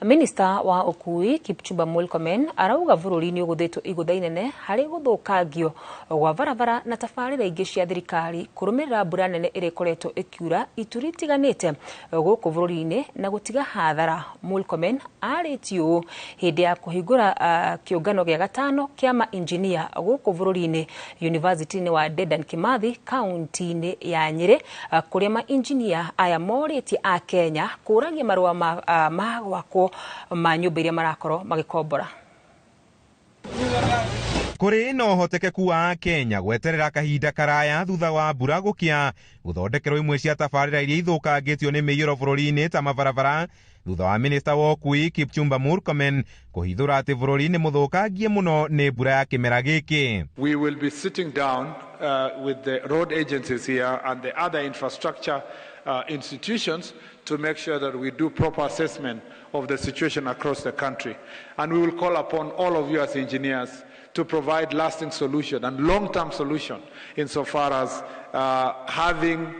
Minista wa ũkuui Kipchumba Murkomen arauga bũrũri nĩ ũgũthĩtwo igũtha inene harĩ gũthũkangio gwa barabara na tabarĩra ingĩ cia thirikari kũrũmĩrĩra mbura nene ĩrĩa ĩkoretwo ĩkiura ituri itiganĩte gũkũ bũrũri-inĩ na gũtiga hathara. Murkomen arĩtie ũũ hĩndĩ ya kũhingũra kĩũngano gĩa gatano kĩa mainjinia gũkũ bũrũri-inĩ University-inĩ wa Dedan Kimathi kaunti-inĩ ya Nyĩrĩ, kũrĩa mainjinia aya morĩtie a Kenya kũragia marũa ma gwakwo ma nyũmba iria marakorwo magĩkombora. Kũrĩ na ũhotekeku wa Kenya gweterera kahinda karaya thutha wa mbura gũkĩa gũthondekerwo imwe cia tabarĩra iria ithũkangĩtio nĩ mĩiyũro bũrũri-inĩ ta mabarabara, thutha wa minista wa ũkuui Kipchumba Murkomen kũhithũra atĩ bũrũri nĩ mũthũkangie mũno nĩ mbura ya kĩmera gĩkĩ. We will be sitting down with the road agencies here and the other infrastructure institutions to make sure that we do proper assessment of the situation across the country. And we will call upon all of you as engineers to provide lasting solution and long-term solution insofar as having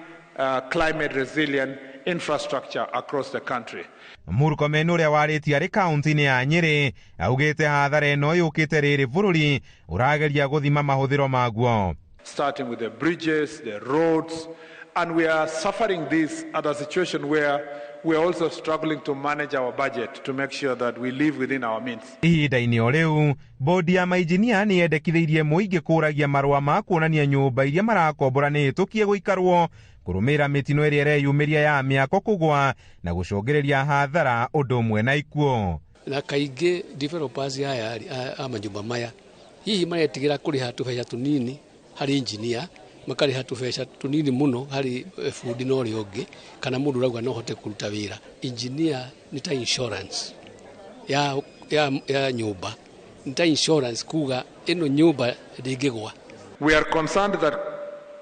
climate resilient infrastructure across the country. Murkomen ũrĩa warĩtie arĩ kaunti-inĩ ya Nyĩrĩ augĩte hathara ĩno yũkĩte rĩrĩ bũrũri ũrageria gũthima mahũthĩro maguo. Starting with the bridges, the roads, and we are suffering this at a situation where we are also struggling to manage our budget to make sure that we live within our means. Ihinda-inĩ o rĩu, bodi ya mainjinia nĩ yendekithĩirie mũingĩ kũragia marũa ma kuonania nyũmba iria marakombora nĩ hĩtũkie gũikarwo kũrũmĩrĩra mĩtino ĩrĩa ĩreyumĩria ya mĩako kũgwa na gũcũngĩrĩria hathara ũndũ ũmwe na ikuũ. Na kaingĩ developers aya a manyũmba maya hihi maretigĩra kũrĩha tũbeca tũnini harĩ engineer, makarĩha tũbeca tũnini mũno harĩ bundi na ũrĩa ũngĩ, kana mũndũ ũrauga no hote kũruta wĩra. Engineer nĩ ta insurance ya nyũmba, nĩ ta insurance kuga ĩno nyũmba ndĩngĩgwa. We are concerned that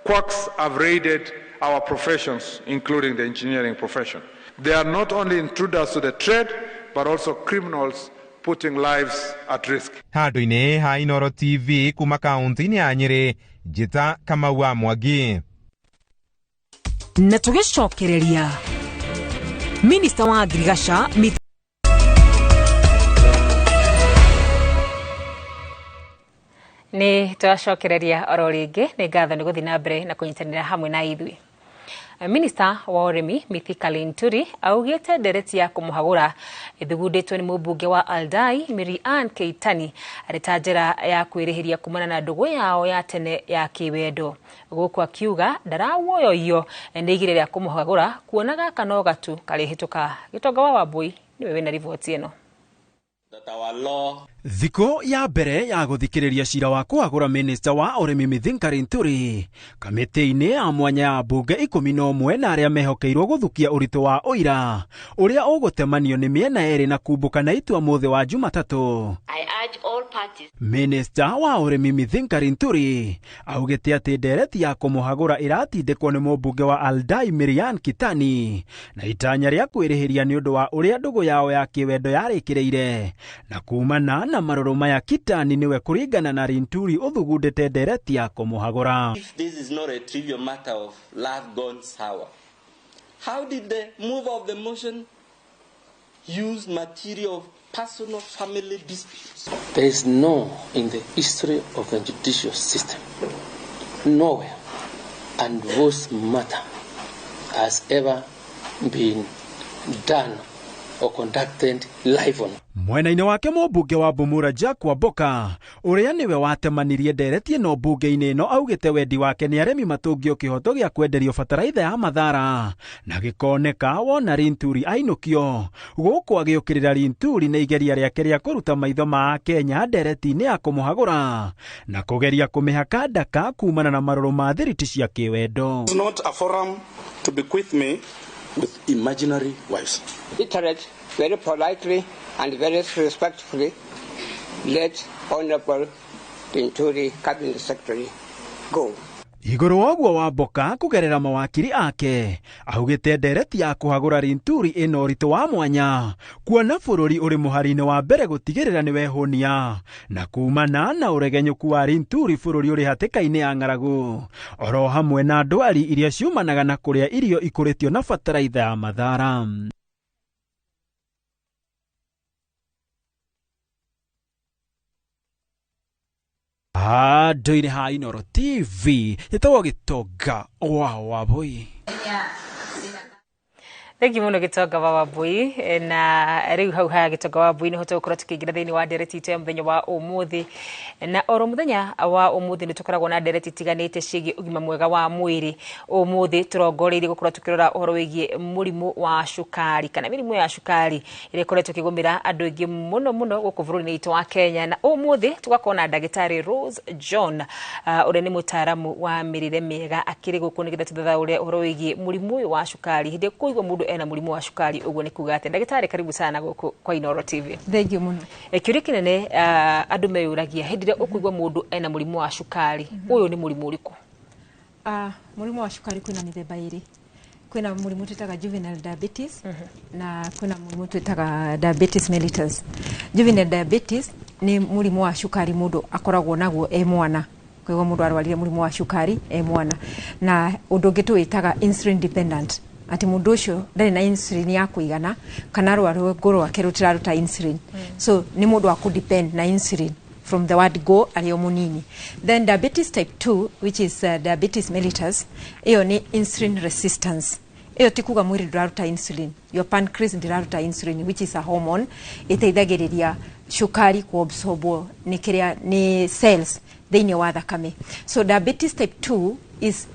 quacks have raided our professions, including the engineering profession. They are not only intruders to the trade, but also criminals putting lives at risk. Handũ-inĩ ha Inooro TV kuma kaunti-inĩ ya Nyĩrĩ, Njĩta Kamau wa Mwangi. Na tũgĩcokereria Minista wa Ngirigaca Nĩ twacokereria oro rĩngĩ, nĩ ngatho nĩ gũthiĩ na mbere na kũnyitanĩra hamwe na ithuĩ. Minista wa ũrĩmi Mithika Linturi augĩte ndereti ya kũmũhagũra ĩthugundĩtwo nĩ mũmbunge wa Aldai Mary Ann Keitani arĩ ta njĩra ya kwĩrĩhĩria kumana na ndũgũ yao ya tene ya kĩwendo. Gũkũ akiuga ndarawoyoyio nĩ igĩrĩ rĩa kũmũhagũra kuona gaka no gatu karĩhĩtũka. Gĩtonga wa Wambui nĩwe wĩna riboti ĩno. Thikũ ya mbere ya gũthikĩrĩria cira wa kũhagũra minista wa ũrĩmi Mithika Linturi kamĩtĩ-inĩ ya mwanya ya mbunge 11 na arĩa mehokeirwo gũthukia ũritũ wa ũira ũrĩa ũgũtemanio nĩ mĩena ĩrĩ na kumbũka na itua mũthĩ wa Jumatatũ. Minista wa ũrĩmi Mithika Linturi augĩte atĩ ndereti ya kũmũhagũra ĩratindĩkwo nĩ mũmbunge wa Aldai Mary-Ann Kitani na itanya rĩa kwĩrĩhĩria nĩ ũndũ wa ũrĩa ndũgũ yao ya kĩwendo yarĩkĩrĩire na kumana na marũrũ maya Kitani niwe kũringana na Linturi ũthugundĩte ndereti ya kũmũhagũra. If this is not a trivial matter of love gone sour, how did the mover of the motion use material of personal family disputes? There is no in the history of the judicial system, nowhere, and divorce matter has ever been done or conducted live on. Mwena-inĩ wake mũmbunge wa Bumura Jack Wamboka ũrĩa nĩwe watemanirie ndereti ĩno mbunge-inĩ ĩno augĩte wendi wake nĩ arĩmi matũngio kĩhoto gĩa kwenderio bataraitha ya Mathara na gĩkoneka wona Linturi ainũkio. Gũkũ agĩũkĩrĩra Linturi nĩ igeria rĩake rĩa kũruta maitho ma Akenya ndereti-inĩ ya kũmũhagũra na kũgeria kũmĩhaka ndaka kumana na marũrũ ma thiriti cia kĩwendo. It's not a forum to bequeath me with imaginary wives. Iterate very politely and very respectfully, let Honorable Linturi, Cabinet Secretary, go. Igũrũ wa ũguo Wamboka kũgerera mawakiri ake augĩte ndereti ya kũhagũra Linturi ĩna ũritũ wa mwanya kuona bũrũri ũrĩ mũhari-inĩ wa mbere gũtigĩrĩra nĩ wehũnia na kumana na ũregenyũku wa Linturi bũrũri ũrĩ hatĩka-inĩ ya ng'aragu oro hamwe na ndwari iria ciumanaga na kũrĩa irio ikũrĩtio na bataraitha ya Mathara. Handũ-inĩ ha Inooro TV njĩtagwo Gĩtonga wa Wambui. Thengi muno Gĩtonga wa Wambui, na rĩu hau ha Gĩtonga wa Wambui nĩho tũgũkorwo tũkĩingĩra thĩinĩ wa ndereti itũ ya mũthenya wa ũmũthĩ. Na oro mũthenya wa ũmũthĩ nĩ tũkoragwo na ndereti itiganĩte ciĩgiĩ ũgima mwega wa mwĩrĩ. Ũmũthĩ tũrongoreirie gũkorwo tũkĩrora ũhoro wĩgiĩ mũrimũ wa cukari kana mĩrimũ ya cukari ĩrĩa ĩkoretwo ĩkĩgũmĩra andũ aingĩ mũno mũno gũkũ bũrũri-inĩ witũ wa Kenya. Na ũmũthĩ tũgakorwo na ndagĩtarĩ Rose John ũrĩa nĩ mũtaaramu wa mĩrĩre mĩega akĩrĩ gũkũ nĩgetha tũthathaũre ũhoro wĩgiĩ mũrimũ ũyũ wa cukari. Hĩndĩ kũigua mũndũ ena mũrimũ wa cukari ũguo nĩ kuga atĩ. Ndagĩtarĩ, karibu sana gũkũ kwa Inooro TV. Thank you mũno. Kĩũria kĩnene andũ meyũragia hĩndĩ ĩrĩa ũkũigua mũndũ ena mũrimũ wa cukari, ũyũ nĩ mũrimũ ũrĩkũ? Mũrimũ wa cukari kwĩna mĩthemba ĩrĩ. Kwĩna mũrimũ twĩtaga juvenile diabetes na kwĩna mũrimũ twĩtaga diabetes mellitus. Juvenile diabetes nĩ mũrimũ wa cukari mũndũ akoragwo naguo e mwana. Koguo mũndũ arwarire mũrimũ wa cukari e mwana. Na ũndũ ũngĩ tũwĩtaga insulin dependent, atĩ mũndũ ũcio ndarĩ na insulin ya kũigana kana rwaro rwake rũtiraruta insulin. So nĩ mũndũ wa kũ depend na insulin from the word go arĩ o mũnini. Then diabetes type 2, which is diabetes mellitus, ĩyo nĩ insulin resistance. Ĩyo ti kuga mwĩrĩ ndũraruta insulin. Your pancreas ndĩraruta insulin, which is a hormone ĩteithagĩrĩria cukari kuabsorbwo nĩ kĩrĩa nĩ cells thĩinĩ wa thakame. So diabetes type 2 is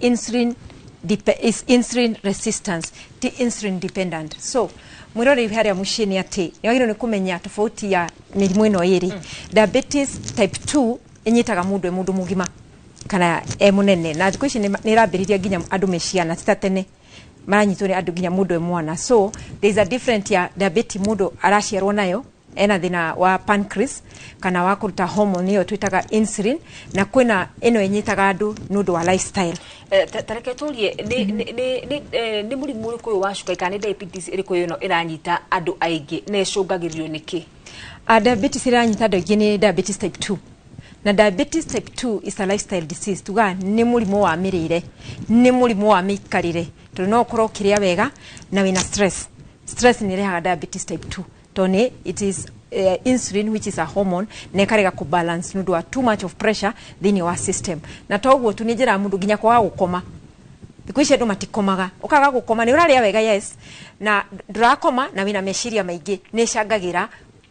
insulin resistance, ti insulin dependent. So mwĩroreri harĩa mũciĩ, nĩ atĩ nĩ wagĩrĩirwo nĩ kũmenya tofauti ya mĩrimũ ĩno ĩrĩ. Diabetes type 2 ĩnyitaga mũndũ e mũndũ mũgima kana e mũnene, na thikũ ici nĩ ĩrambĩrĩria nginya andũ me ciana, ti ta tene maranyitwo nĩ andũ nginya mũndũ e mwana. So there is a different ya diabetes mũndũ araciarwo nayo, ena thĩna wa pancreas kana wa kũruta hormone ĩyo twĩtaga insulin, na kwĩna ĩno ĩnyitaga andũ nĩ ũndũ wa lifestyle. Ta reke tũrie, nĩ mũrimũ ũrĩkũ ũyũ wa cukari kana nĩ diabetes ĩrĩkũ ĩno ĩranyita andũ aingĩ na ĩcũngagĩrĩrio nĩkĩ? Diabetes ĩranyita andũ aingĩ nĩ diabetes type 2, na diabetes type 2 is a lifestyle disease. Tuga nĩ mũrimũ wa mĩrĩre, nĩ mũrimũ wa mĩikarĩre, tondũ no ũkorwo ũkĩrĩa wega na wĩna stress. Stress nĩ ĩrehaga diabetes type 2, tondũ nĩ it is insulin, which is a hormone, na ĩkarega kũbalance nĩ ũndũ wa too much of pressure thĩinĩ wa system. Na toguo tu, nĩ njĩra mũndũ nginya kwaga gũkoma. Thikũ ici andũ matikomaga. Ũkaga gũkoma, nĩ ũrarĩa wega, yes, na ndũrakoma na wĩna meciria maingĩ, nĩ ĩcangagĩra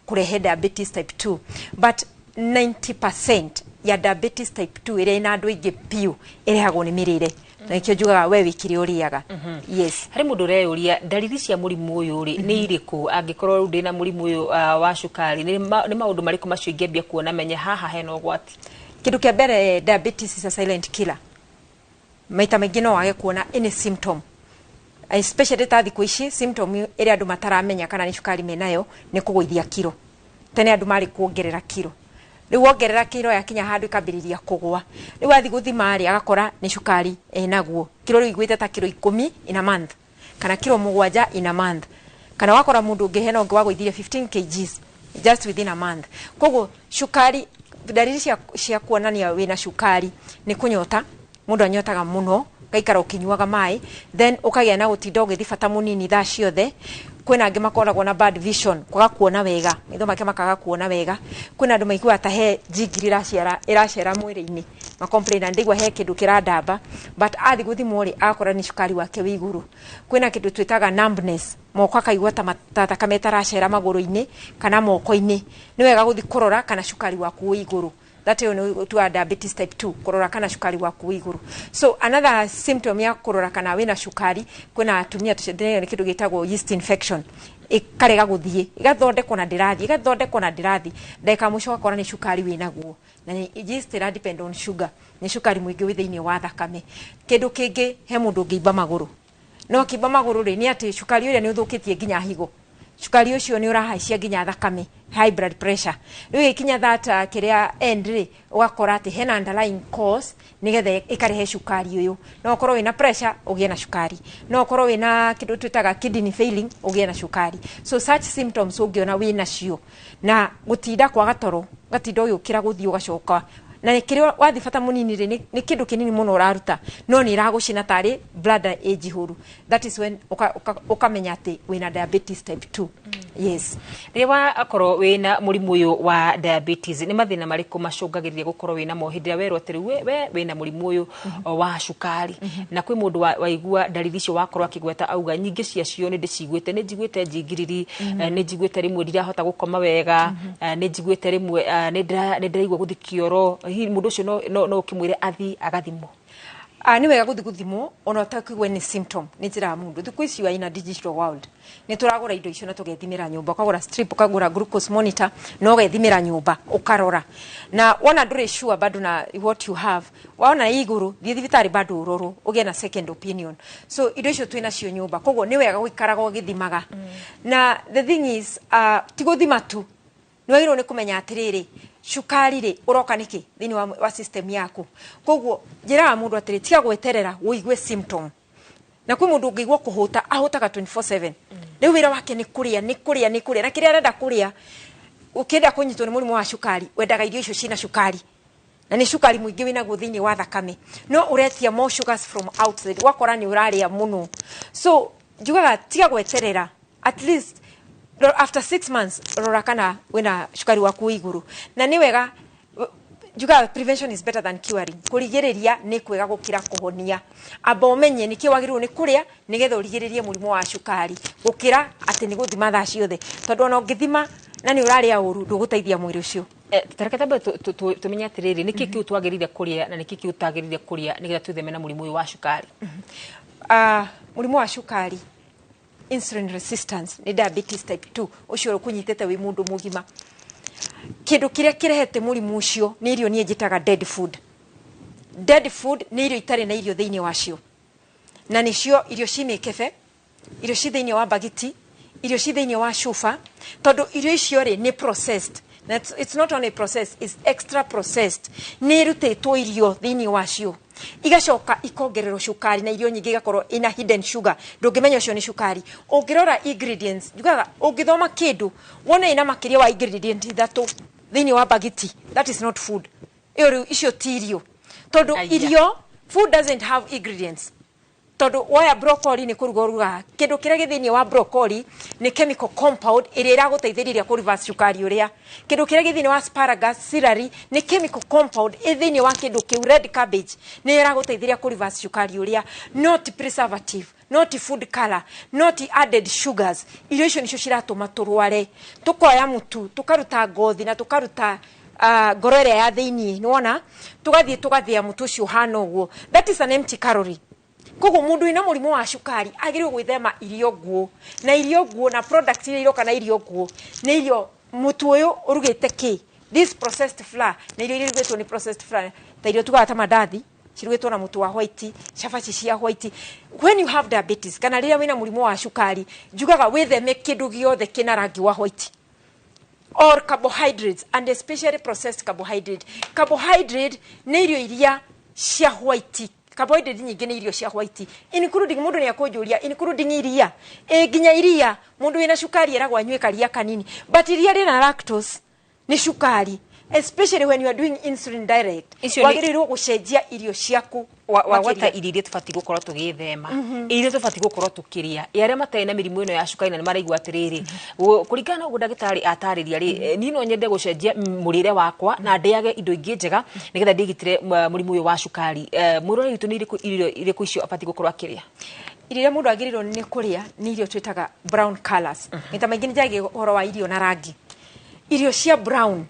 kũrehe diabetes type 2. But 90% ya diabetes type 2 ĩrĩa ĩna andũ aingĩ biũ ĩrehagwo nĩ mĩrĩre, na nĩkĩo njugaga we wĩkĩre ũrĩaga. Yes. Harĩ mũndũ ũreyũria, ndariri cia mũrimũ ũyũ rĩ nĩ irĩkũ? Angĩkorwo rĩu ndĩna mũrimũ ũyũ wa cukari, nĩ maũndũ marĩkũ macio ingĩambia kuona menye haha hena ũgwati? Kĩndũ kĩa mbere, diabetes is a silent killer. Maita maingĩ no wage kuona any symptom, especially ta thikũ ici symptom ĩrĩa andũ mataramenya kana nĩ cukari menayo nĩ kũgũithia kiro. Tene andũ marĩ kuongerera kiro, rĩu wongerera kiro yakinya handũ ĩkambĩrĩria kũgũa. Rĩu athiĩ gũthima rĩ, agakora nĩ cukari enaguo, kiro rĩu igwĩte ta kiro 10 in a month kana kiro 7 in a month, kana wakora mũndũ ũngĩ, hena ũngĩ wagũithirie 15 kgs just within a month. Koguo cukari, ndariri cia kuonania wĩna cukari nĩ kũnyota. Mũndũ anyotaga mũno, ũgaikara ũkĩnyuaga maĩ, then ũkagĩa na gũtinda ũgĩthiĩ bata mũnini thaa ciothe. Kwĩna angĩ makoragwo na bad vision, kwaga kuona wega, maitho make makaga kuona wega. Kwĩna andũ maiguaga ta he njingiri ĩracera ĩracera mwĩrĩ-inĩ, macomplain na ndaigua he kĩndũ kĩrandamba, but athiĩ gũthimwo rĩ, agakora nĩ cukari wake wĩ igũrũ. Kwĩna kĩndũ twĩtaga numbness, moko akaigua ta thakame ĩtaracera magũrũ-inĩ kana moko-inĩ. Nĩ wega gũthiĩ kũrora kana cukari waku wĩ igũrũ. That ĩyo nĩ tuga diabetes type 2, kũrora kana cukari waku wĩ igũrũ. So another symptom ya kũrora kana wĩna cukari, kwĩna atumia tũcendanagia nĩ kĩndũ gĩtagwo yeast infection, ĩkarega gũthiĩ, ĩgathondekwo na ndĩrathiĩ, ĩgathondekwo na ndĩrathiĩ, ndagĩka mũico ũgakora nĩ cukari wĩnaguo, na yeast ĩra depend on sugar, nĩ cukari mũingĩ wĩ thĩinĩ wa thakame. Kĩndũ kĩngĩ, he mũndũ ũngĩimba magũrũ. No akĩimba magũrũ rĩ, nĩ atĩ cukari ũrĩa nĩ ũthũkĩtie nginya higo, cukari ũcio nĩ ũrahaicia nginya thakame, high blood pressure. Rĩu ĩkinya that kĩrĩa end rĩ, ũgakora atĩ hena underlying cause nĩgetha ĩkarehe cukari ũyũ. No ũkorwo wĩna pressure ũgĩe na cukari, no ũkorwo wĩna kĩndũ twĩtaga kidney failing ũgĩe na cukari. So such symptoms ũngĩona wĩnacio, na gũtinda kwaga toro, ũgatinda ũgĩũkĩra gũthiĩ ũgacoka, na kĩrĩa wathiĩ bata mũnini rĩ, nĩ kĩndũ kĩnini mũno ũraruta no nĩ ĩragũcina tarĩ bladder ĩ njihũru, that is when ũkamenya atĩ wĩna diabetes type 2. Yes. Rĩrĩa wakorwo wĩna mũrimũ ũyũ wa diabetes, nĩ mathĩna marĩkũ macũngagĩrĩria gũkorwo wĩna mo? Hĩndĩ ĩrĩa werwo atĩ rĩu we wĩna mũrimũ ũyũ wa cukari, na kwĩ mũndũ waigua ndariri icio wakorwo akĩgweta, auga nyingĩ ciacio nĩ ndĩciguĩte, nĩ njiguĩte njingiriri, nĩ njiguĩte rĩmwe ndirahota gũkoma wega, nĩ njiguĩte rĩmwe nĩ ndĩraigua gũthiĩ kĩoro, hihi mũndũ ũcio no ũkĩmwĩre athiĩ agathimwo? Nĩ wega gũthiĩ gũthimwo ona ũtakũigua nĩ symptom. Nĩ njĩra ya mũndũ, thikũ ici we in a digital world, nĩ tũragũra indo icio na tũgethimĩra nyũmba. Ũkagũra strip, ũkagũra glucose monitor na ũgethimĩra nyũmba, ũkarora. Na wona ndũrĩ sure bado na what you have, wona ĩ igũrũ, thiĩ thibitarĩ bado ũrorwo, ũgĩe na second opinion. So indo icio twĩ nacio nyũmba, koguo nĩ wega gũikaraga ũgĩthimaga. Na the thing is, ti gũthima tu, nĩ wagĩrĩirwo nĩ kũmenya atĩrĩrĩ, cukari rĩ ũroka nĩkĩ thĩinĩ wa system yaku. Koguo njĩraga mũndũ atĩrĩ, tiga gweterera ũigue symptom. Na kwĩ mũndũ ũngĩigua kũhũta, ahũtaga 24/7. Rĩu wĩra wake nĩ kũrĩa, nĩ kũrĩa, nĩ kũrĩa, na kĩrĩa arenda kũrĩa. Ũkĩenda kũnyitwo nĩ mũrimũ wa cukari, wendaga irio icio ciĩna cukari, na nĩ cukari mũingĩ wĩnaguo thĩinĩ wa thakame, no ũretia more sugars from outside, ũgakora nĩ ũrarĩa mũno. So njugaga tiga gweterera, at least after 6 months rora kana wĩna cukari waku wĩ igũrũ. Na nĩ wega. Njugaga prevention is better than curing. Kũrigĩrĩria nĩ kwega gũkĩra kũhonia. Amba ũmenye nĩkĩ wagĩrĩirwo nĩ kũrĩa nĩgetha ũrigĩrĩrie mũrimũ wa cukari, gũkĩra atĩ nĩ gũthima thaa ciothe, tondũ ona ũngĩthima na nĩ ũrarĩa ũru, ndũgũteithia mwĩrĩ ũcio. Tareke tambe tũmenye atĩrĩrĩ, nĩkĩ kĩu twagĩrĩire kũrĩa na nĩkĩ kĩu ũtagĩrĩire kũrĩa nĩgetha twĩtheme na mũrimũ ũyũ wa cukari? Mũrimũ wa cukari, insulin resistance, nĩ diabetes type 2 ũcio ũkũnyitĩte wĩ mũndũ mũgima. Kĩndũ kĩrĩa kĩrehete mũrimũ ũcio nĩ irio niĩ njĩtaga dead food. Dead food nĩ irio itarĩ na irio thĩinĩ wacio, na nĩcio irio ci mĩkebe, irio ci thĩinĩ wa bagiti, irio ci thĩinĩ wa cuba, tondũ irio icio rĩ nĩ processed. Na it's not only processed, it's extra processed. Nĩ irutĩtwo irio thĩinĩ wacio, igacoka ikongererwo cukari, na irio nyingĩ igakorwo ina hidden sugar, ndũngĩmenya ũcio nĩ cukari. Ũngĩrora ingredients, njugaga ũngĩthoma kĩndũ wone ina makĩria wa ingredient 3 thĩinĩ wa bagiti, that is not food. Ĩyo rĩu icio ti irio, tondũ irio, food doesn't have ingredients. Tondũ woya broccoli nĩ kũruga ũrugaga, kĩndũ kĩrĩa gĩ thĩinĩ wa broccoli nĩ chemical compound ĩrĩa ĩragũteithĩrĩria kũ reverse cukari ũrĩa. Kĩndũ kĩrĩa gĩ thĩinĩ wa asparagus, celery, nĩ chemical compound ĩ thĩinĩ wa kĩndũ kĩu. Red cabbage nĩ ĩragũteithĩrĩria kũ reverse cukari ũrĩa, not preservative, not food color, not added sugars. Irio icio nicio ciratũma tũrware. Tũkoya mũtu, tũkaruta ngothi na tũkaruta ngoro ĩrĩa ya thĩinĩ, nĩwona, tũgathiĩ tũgathĩa mũtu ũcio ũhana ũguo. That is an empty calorie. Koguo mũndũ wĩna mũrimũ wa cukari agĩrĩirwo gwĩthema irio nguũ, na irio nguũ na product iria iroka na irio nguũ nĩ irio mũtu ũyũ ũrugĩte kĩ, this processed flour, na irio iria irugĩtwo nĩ processed flour, ta irio tugaga ta mandathi cirugĩtwo na mũtu wa white, cabaci cia white. When you have diabetes kana rĩrĩa wĩna mũrimũ wa cukari, njugaga wĩtheme kĩndũ gĩothe kĩna rangi wa white or carbohydrates, and especially processed carbohydrate. Carbohydrate nĩ irio iria cia white. Carbohydrate nyingĩ nĩ irio cia white, including, mũndũ nĩ akũnjũria, including iria? Ĩ, nginya iria. Mũndũ wĩna cukari eragwo anyue karia kanini, but iria rĩna lactose nĩ cukari, especially when you are doing insulin direct. Wagĩrĩirwo gũcenjia irio ciaku. Wagwata irio iria tũbatiĩ gũkorwo tũgĩthema, irio iria tũbatiĩ gũkorwo tũkĩrĩa. Ĩ arĩa matarĩ na mĩrimũ ĩno ya cukari na nĩ maraigua atĩrĩrĩ, kũringana na ũguo ndagĩtarĩ atarĩria rĩ, niĩ no nyende gũcenjia mũrĩre wakwa na ndĩage indo ingĩ njega nĩgetha ndĩgitĩre mũrimũ ũyũ wa cukari, mwĩrore witũ, nĩ irĩkũ irio irĩkũ icio abatiĩ gũkorwo akĩrĩa? Irio iria mũndũ agĩrĩirwo nĩ kũrĩa nĩ irio twĩtaga brown colors. Maita maingĩ nĩ njaragia ũhoro wa irio na rangi. Irio cia brown,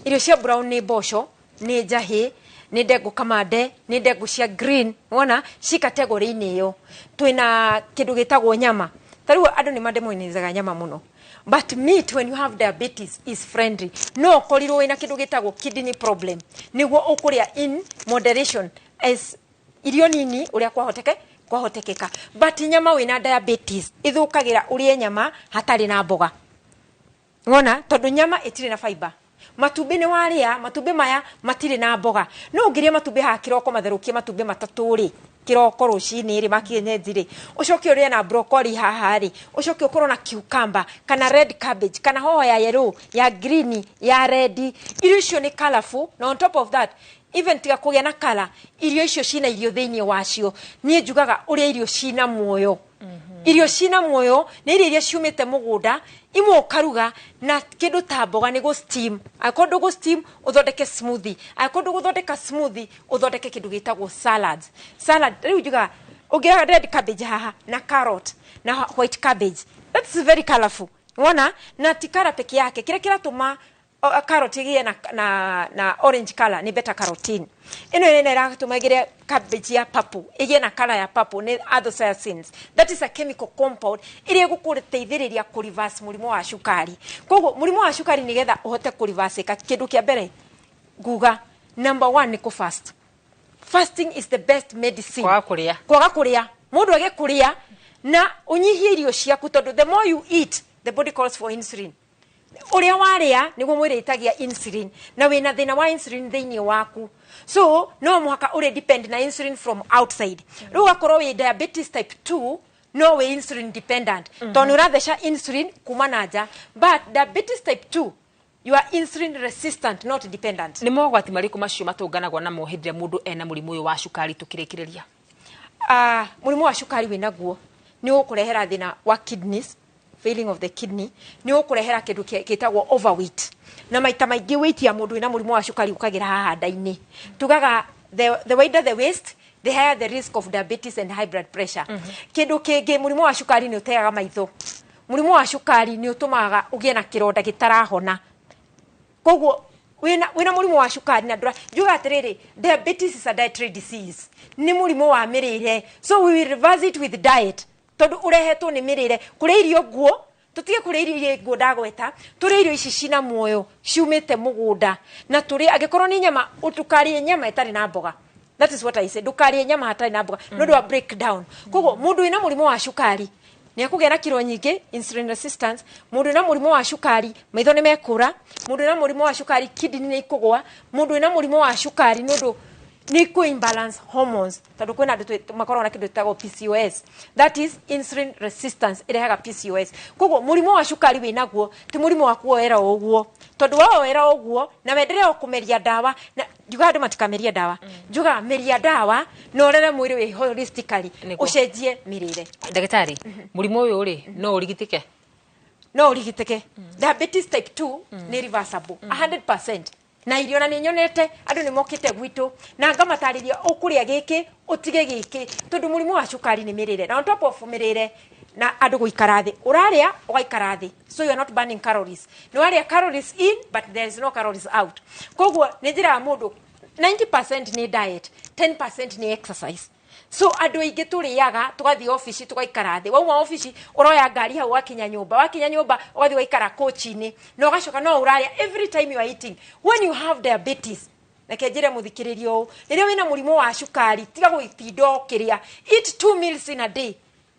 irio cia brown nĩ mboco, nĩ njahĩ, nĩ ndengũ kamande, nĩ ndengũ cia green. Wona ci category-inĩ ĩyo. Twĩna kĩndũ gĩtagwo nyama. Ta rĩu andũ nĩ mandemonizaga nyama mũno, but meat, when you have diabetes, is friendly. No ũkorirwo wĩna kĩndũ gĩtagwo kidney problem, nĩguo ũkũrĩa in moderation, as irio nini ũrĩa kwahoteke kwahotekeka. But nyama wĩna diabetes ĩthũkagĩra ũrĩe nyama hatarĩ na mboga, wona, tondũ nyama ĩtirĩ na fiber. Matumbĩ nĩ warĩa matumbĩ maya matirĩ na mboga. No ũngĩrĩa matumbĩ haha kĩroko, matherũkie matumbĩ 3 rĩ, kĩroko rũcinĩ rĩ, ma kienyeji rĩ, ũcoke ũrĩe na broccoli haha rĩ, ũcoke ũkorwo na cucumber kana red cabbage kana hoho ya yellow, ya green, ya red, irio icio nĩ colorful. Na on top of that, even tiga kũgĩa na color, irio icio cina irio thĩinĩ wacio. Niĩ njugaga ũrĩa irio cina muoyo. Irio cina muoyo nĩ irio iria ciumĩte mũgũnda, imwe ũkaruga na kĩndũ ta mboga nĩ gũ steam. Angĩkorwo ndũgũ steam, ũthondeke smoothie. Angĩkorwo ndũgũthondeka smoothie, ũthondeke kĩndũ gĩtagwo salads. Salad rĩu njugaga ũngĩoya red cabbage haha na carrot na white cabbage, that's very colorful, wona. Na ti color peke yake. Kĩrĩa kĩratũma carrot ĩgĩe na orange color nĩ beta carotene. Ĩno ĩrĩa ĩratũma ĩgĩre cabbage ya purple, ĩgĩe na color ya purple, nĩ anthocyanins. That is a chemical compound ĩrĩa ĩgũkũteithĩrĩria kũ reverse mũrimũ wa cukari. Koguo mũrimũ wa cukari, nĩgetha ũhote kũ reverse, kĩndũ kĩa mbere nguga number one nĩ kũ fast. Fasting is the best medicine. Kwaga kũrĩa. Kwaga kũrĩa. Mũndũ age kũrĩa na ũnyihie irio ciaku, tondũ the more you eat, the body calls for insulin. Ũrĩa warĩa nĩguo mwĩrĩ ĩtagia insulin, na wĩna thĩna wa insulin thĩinĩ waku, so no mũhaka ũrĩ depend na insulin from outside. Rĩu ũgakorwo wĩ diabetes type 2 no wĩ insulin dependent, tondũ nĩ ũratheca insulin kuma na nja. But diabetes type 2, you are insulin resistant, not dependent. Nĩ mogwati marĩkũ macio matũnganagwo namo hĩndĩ ĩrĩa mũndũ ena mũrimũ ũyũ wa cukari, tũkĩrĩkĩrĩria? Mũrimũ wa cukari wĩnaguo nĩ ũgũkũrehera thĩna wa kidneys. Failing of the kidney nĩ ũkũrehera kĩndũ gĩtagwo overweight, na maita maingĩ weight ya mũndũ wĩna mũrimũ wa cukari ũkagĩra haha nda-inĩ. Tugaga the wider the waist, the higher the risk of diabetes and high blood pressure. Kĩndũ kĩngĩ, mũrimũ wa cukari nĩ ũteaga maitho. Mũrimũ wa cukari nĩ ũtũmaga ũgĩe na kĩronda gĩtarahona. Koguo wĩna mũrimũ wa cukari na ndũra njuga atĩrĩrĩ, diabetes is a dietary disease, nĩ mũrimũ wa mĩrĩre, so we will reverse it with diet, tondũ ũrehetwo nĩ mĩrĩre. Kũrĩa irio nguo, tũtige kũrĩa irio iria nguo ndagweta, tũrĩe irio ici cina muoyo ciumĩte mũgũnda, na tũrĩe angĩkorwo nĩ nyama, ndũkarĩe nyama ĩtarĩ na mboga. That is what I say, ndũkarĩe nyama hatarĩ na mboga nĩ ũndũ wa breakdown. Koguo mũndũ wĩna mũrimũ wa cukari nĩ akũgĩa na kiro nyingĩ, insulin resistance. Mũndũ wĩna mũrimũ wa cukari, maitho nĩ mekũra. Mũndũ wĩna mũrimũ wa cukari, kidney nĩ ikũgwa. Mũndũ wĩna mũrimũ wa cukari, nĩ ũndũ nĩ kũ imbalance hormones, tondũ kwĩna andũ makoragwo na kĩndũ gĩtagwo PCOS, that is insulin resistance ĩrehaga PCOS. Koguo mũrimũ wa cukari wĩnaguo ti mũrimũ wa kuoera o ũguo, tondũ waoera ũguo na wendelee o kũmeria ndawa, na njugaga andũ matikamerie ndawa, njugaga meria ndawa na ũrere mwĩrĩ wĩ holistically. Ũcenjie mĩrĩre. Ndagĩtarĩ, mũrimũ ũyũ rĩ, no ũrigitĩke? No ũrigitĩke. Diabetes type 2 nĩ reversible 100% na irio, na nĩ nyonete andũ nĩ mokĩte gwitũ na ngamatarĩria ũkũrĩa gĩkĩ, ũtige gĩkĩ, tondũ mũrimũ wa cukari nĩ mĩrĩre, na on top of mĩrĩre na andũ gũikara thĩ, ũrarĩa ũgaikara thĩ, so you are not burning calories. Nĩ warĩa calories in, but there is no calories out. Koguo nĩ njĩraga mũndũ 90% nĩ diet, 10% nĩ exercise. So andũ aingĩ tũrĩaga, tũgathiĩ obici, tũgaikara thĩ. Wauma obici, ũroya ngari hau, wakinya nyũmba, wakinya nyũmba ũgathiĩ ũgaikara kochi-inĩ na ũgacoka no ũrarĩa. Every time you are eating, when you have diabetes, reke njĩre mũthikĩrĩria ũũ, rĩrĩa wĩna mũrimũ wa cukari, tiga gũtinda ũkĩrĩa. Eat two meals in a day,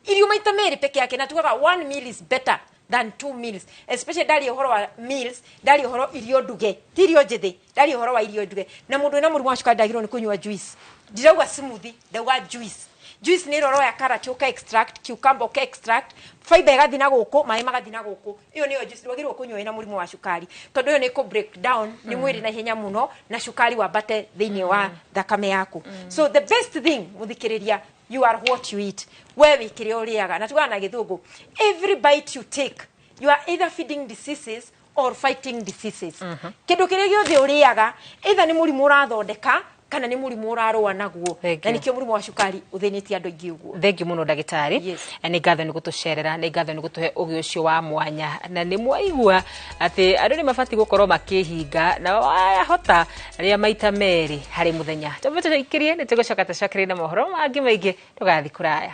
irio maita merĩ peke yake, na tugaga one meal is better than two meals. Especially ndaria ũhoro wa meals, ndaria ũhoro irio nduge, ti irio njĩthĩ, ndaria ũhoro wa irio nduge. Na mũndũ wĩna mũrimũ wa cukari ndagĩrĩirwo nĩ kũnyua juice. Ndirauga smoothie, ndauga juice. Juice nĩ ĩrĩa ũroya carrot ũka extract, cucumber ũka extract, fiber ĩgathiĩ na gũkũ, maĩ magathiĩ na gũkũ. Ĩyo nĩyo juice ndwagĩrĩirwo kũnyua wĩna mũrimũ wa cukari, tondũ ĩyo nĩ ĩkũ break down nĩ mwĩrĩ na ihenya mũno na cukari wambate thĩinĩ wa thakame yaku. So the best thing, mũthikĩrĩria, you are what you eat. We wĩ kĩrĩa ũrĩaga, na tugaga na Gĩthũngũ, every bite you take, you are either feeding diseases or fighting diseases. Kĩndũ kĩrĩa gĩothe ũrĩaga, either nĩ mũrimũ ũrathondeka kana nĩ mũrimũ ũrarũa naguo. Thank Na you. Nĩkĩo mũrimũ wa cukari ũthĩnĩtie andũ aingĩ ũguo. Thengiũ mũno, ndagĩtarĩ. Nĩ ngatho nĩ gũtũcerera, nĩ ngatho nĩ gũtũhe ũgĩ ũcio wa mwanya, na nĩ mwaigua atĩ andũ nĩ mabatiĩ gũkorwo makĩhinga na wahota rĩa maita merĩ harĩ mũthenya. Twambe tũikĩrie, nĩ tũgũcoka tũcokererie na mohoro mangĩ maingĩ. Ndũgathiĩ kũraya.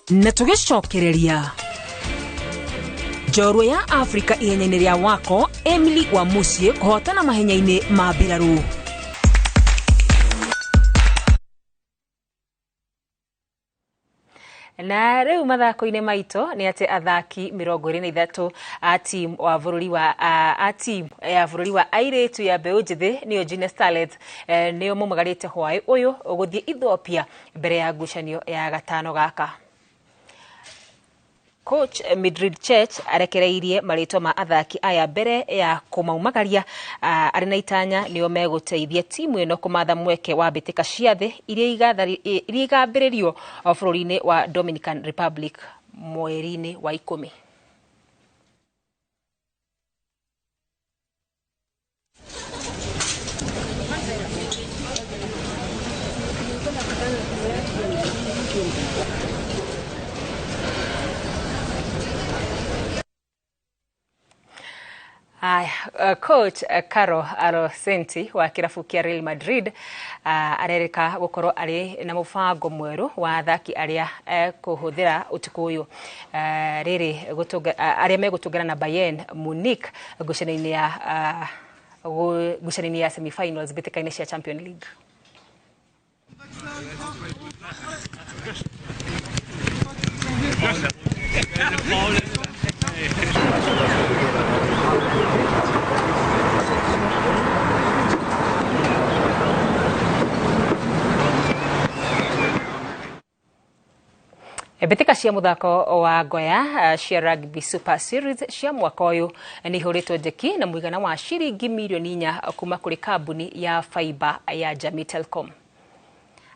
Na tũgĩcokereria njorua ya Afrika ihenya-inĩ rĩa wako, Emily wa mũciĩ kũhotana mahenya-inĩ ma mbirarũ. Na rĩu mathako-inĩ maitũ nĩ atĩ athaki 23 a team wa bũrũri wa a team ya bũrũri wa airĩtu ya mbeũ njĩthĩ, nĩyo Junior Starlets, nĩo maumagarĩte hwaĩ ũyũ gũthiĩ Ethiopia mbere ya ngucanio ya gatano gaka. Coach Madrid Church arekereirie marĩtwa ma athaki aya mbere ya kũmaumagaria, arĩ na itanya nĩo megũteithia timu ĩno kũmatha mweke wa mbĩtĩka cia thĩ iria igambĩrĩrio bũrũri-inĩ wa Dominican Republic mweri-inĩ wa 10. Aya, coach Carlo Ancelotti wa kĩrabu kĩa Real Madrid arerĩka gũkorwo arĩ na mũbango mwerũ wa athaki arĩa kũhũthĩra ũtukũ ũyũ, rĩrĩ arĩa megũtũngana na Bayern Munich ngucanio-inĩ ya semi-finals mbĩtĩka-inĩ cia Champions League. Mbĩtĩka cia mũthako wa ngoya cia Rugby Super Series cia mwaka ũyũ nĩ ihũrĩtwo njeki na mũigana wa ciringi mirioni 4 kuma kũrĩ kambuni ya fiber ya Jamii Telcom.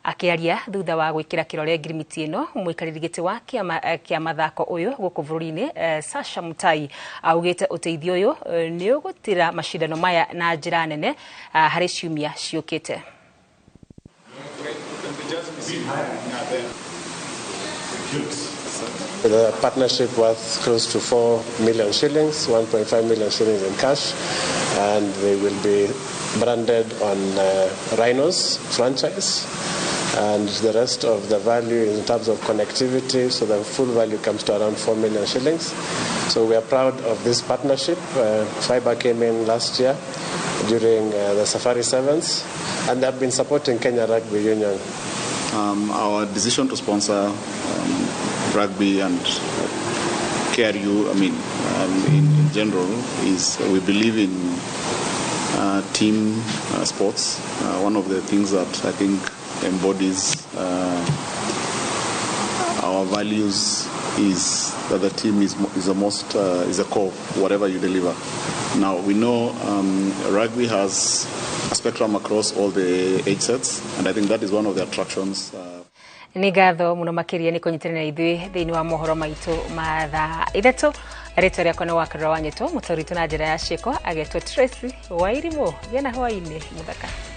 Akiaria thutha wa gwikira kirore ngirimiti ino, muikariri giti wa kiama kia mathako uyu guku bururi-ini, Sasha Mutai, augite uteithio uyu ni ugutira mashindano maya na njira nene hari ciumia ciukite. The partnership worth close to 4 million shillings, 1.5 million shillings in cash, and they will be branded on Rhinos franchise, and the rest of the value in terms of connectivity, so the full value comes to around 4 million shillings. So we are proud of this partnership. Faiba came in last year during the Safari Sevens, and they have been supporting Kenya Rugby Union. Our decision to sponsor rugby and KRU, I mean, in general, is we believe in team sports. One of the things that I think embodies our values is that the team is the most is the core of whatever you deliver. Now we know rugby has a spectrum across all the age sets, and I think that is one of the attractions. Nĩ ngatho mũno makĩria nĩ kũnyitanĩra na ithuĩ thĩinĩ wa mohoro maitũ ma thaa 3. Rĩtwa rĩakwa nĩ Wakarura wa Nyeto, mũtaũri witũ na njĩra ya ciĩko agetwo Tracy Wairimũ. Gĩa na hwaĩ-inĩ mũthaka.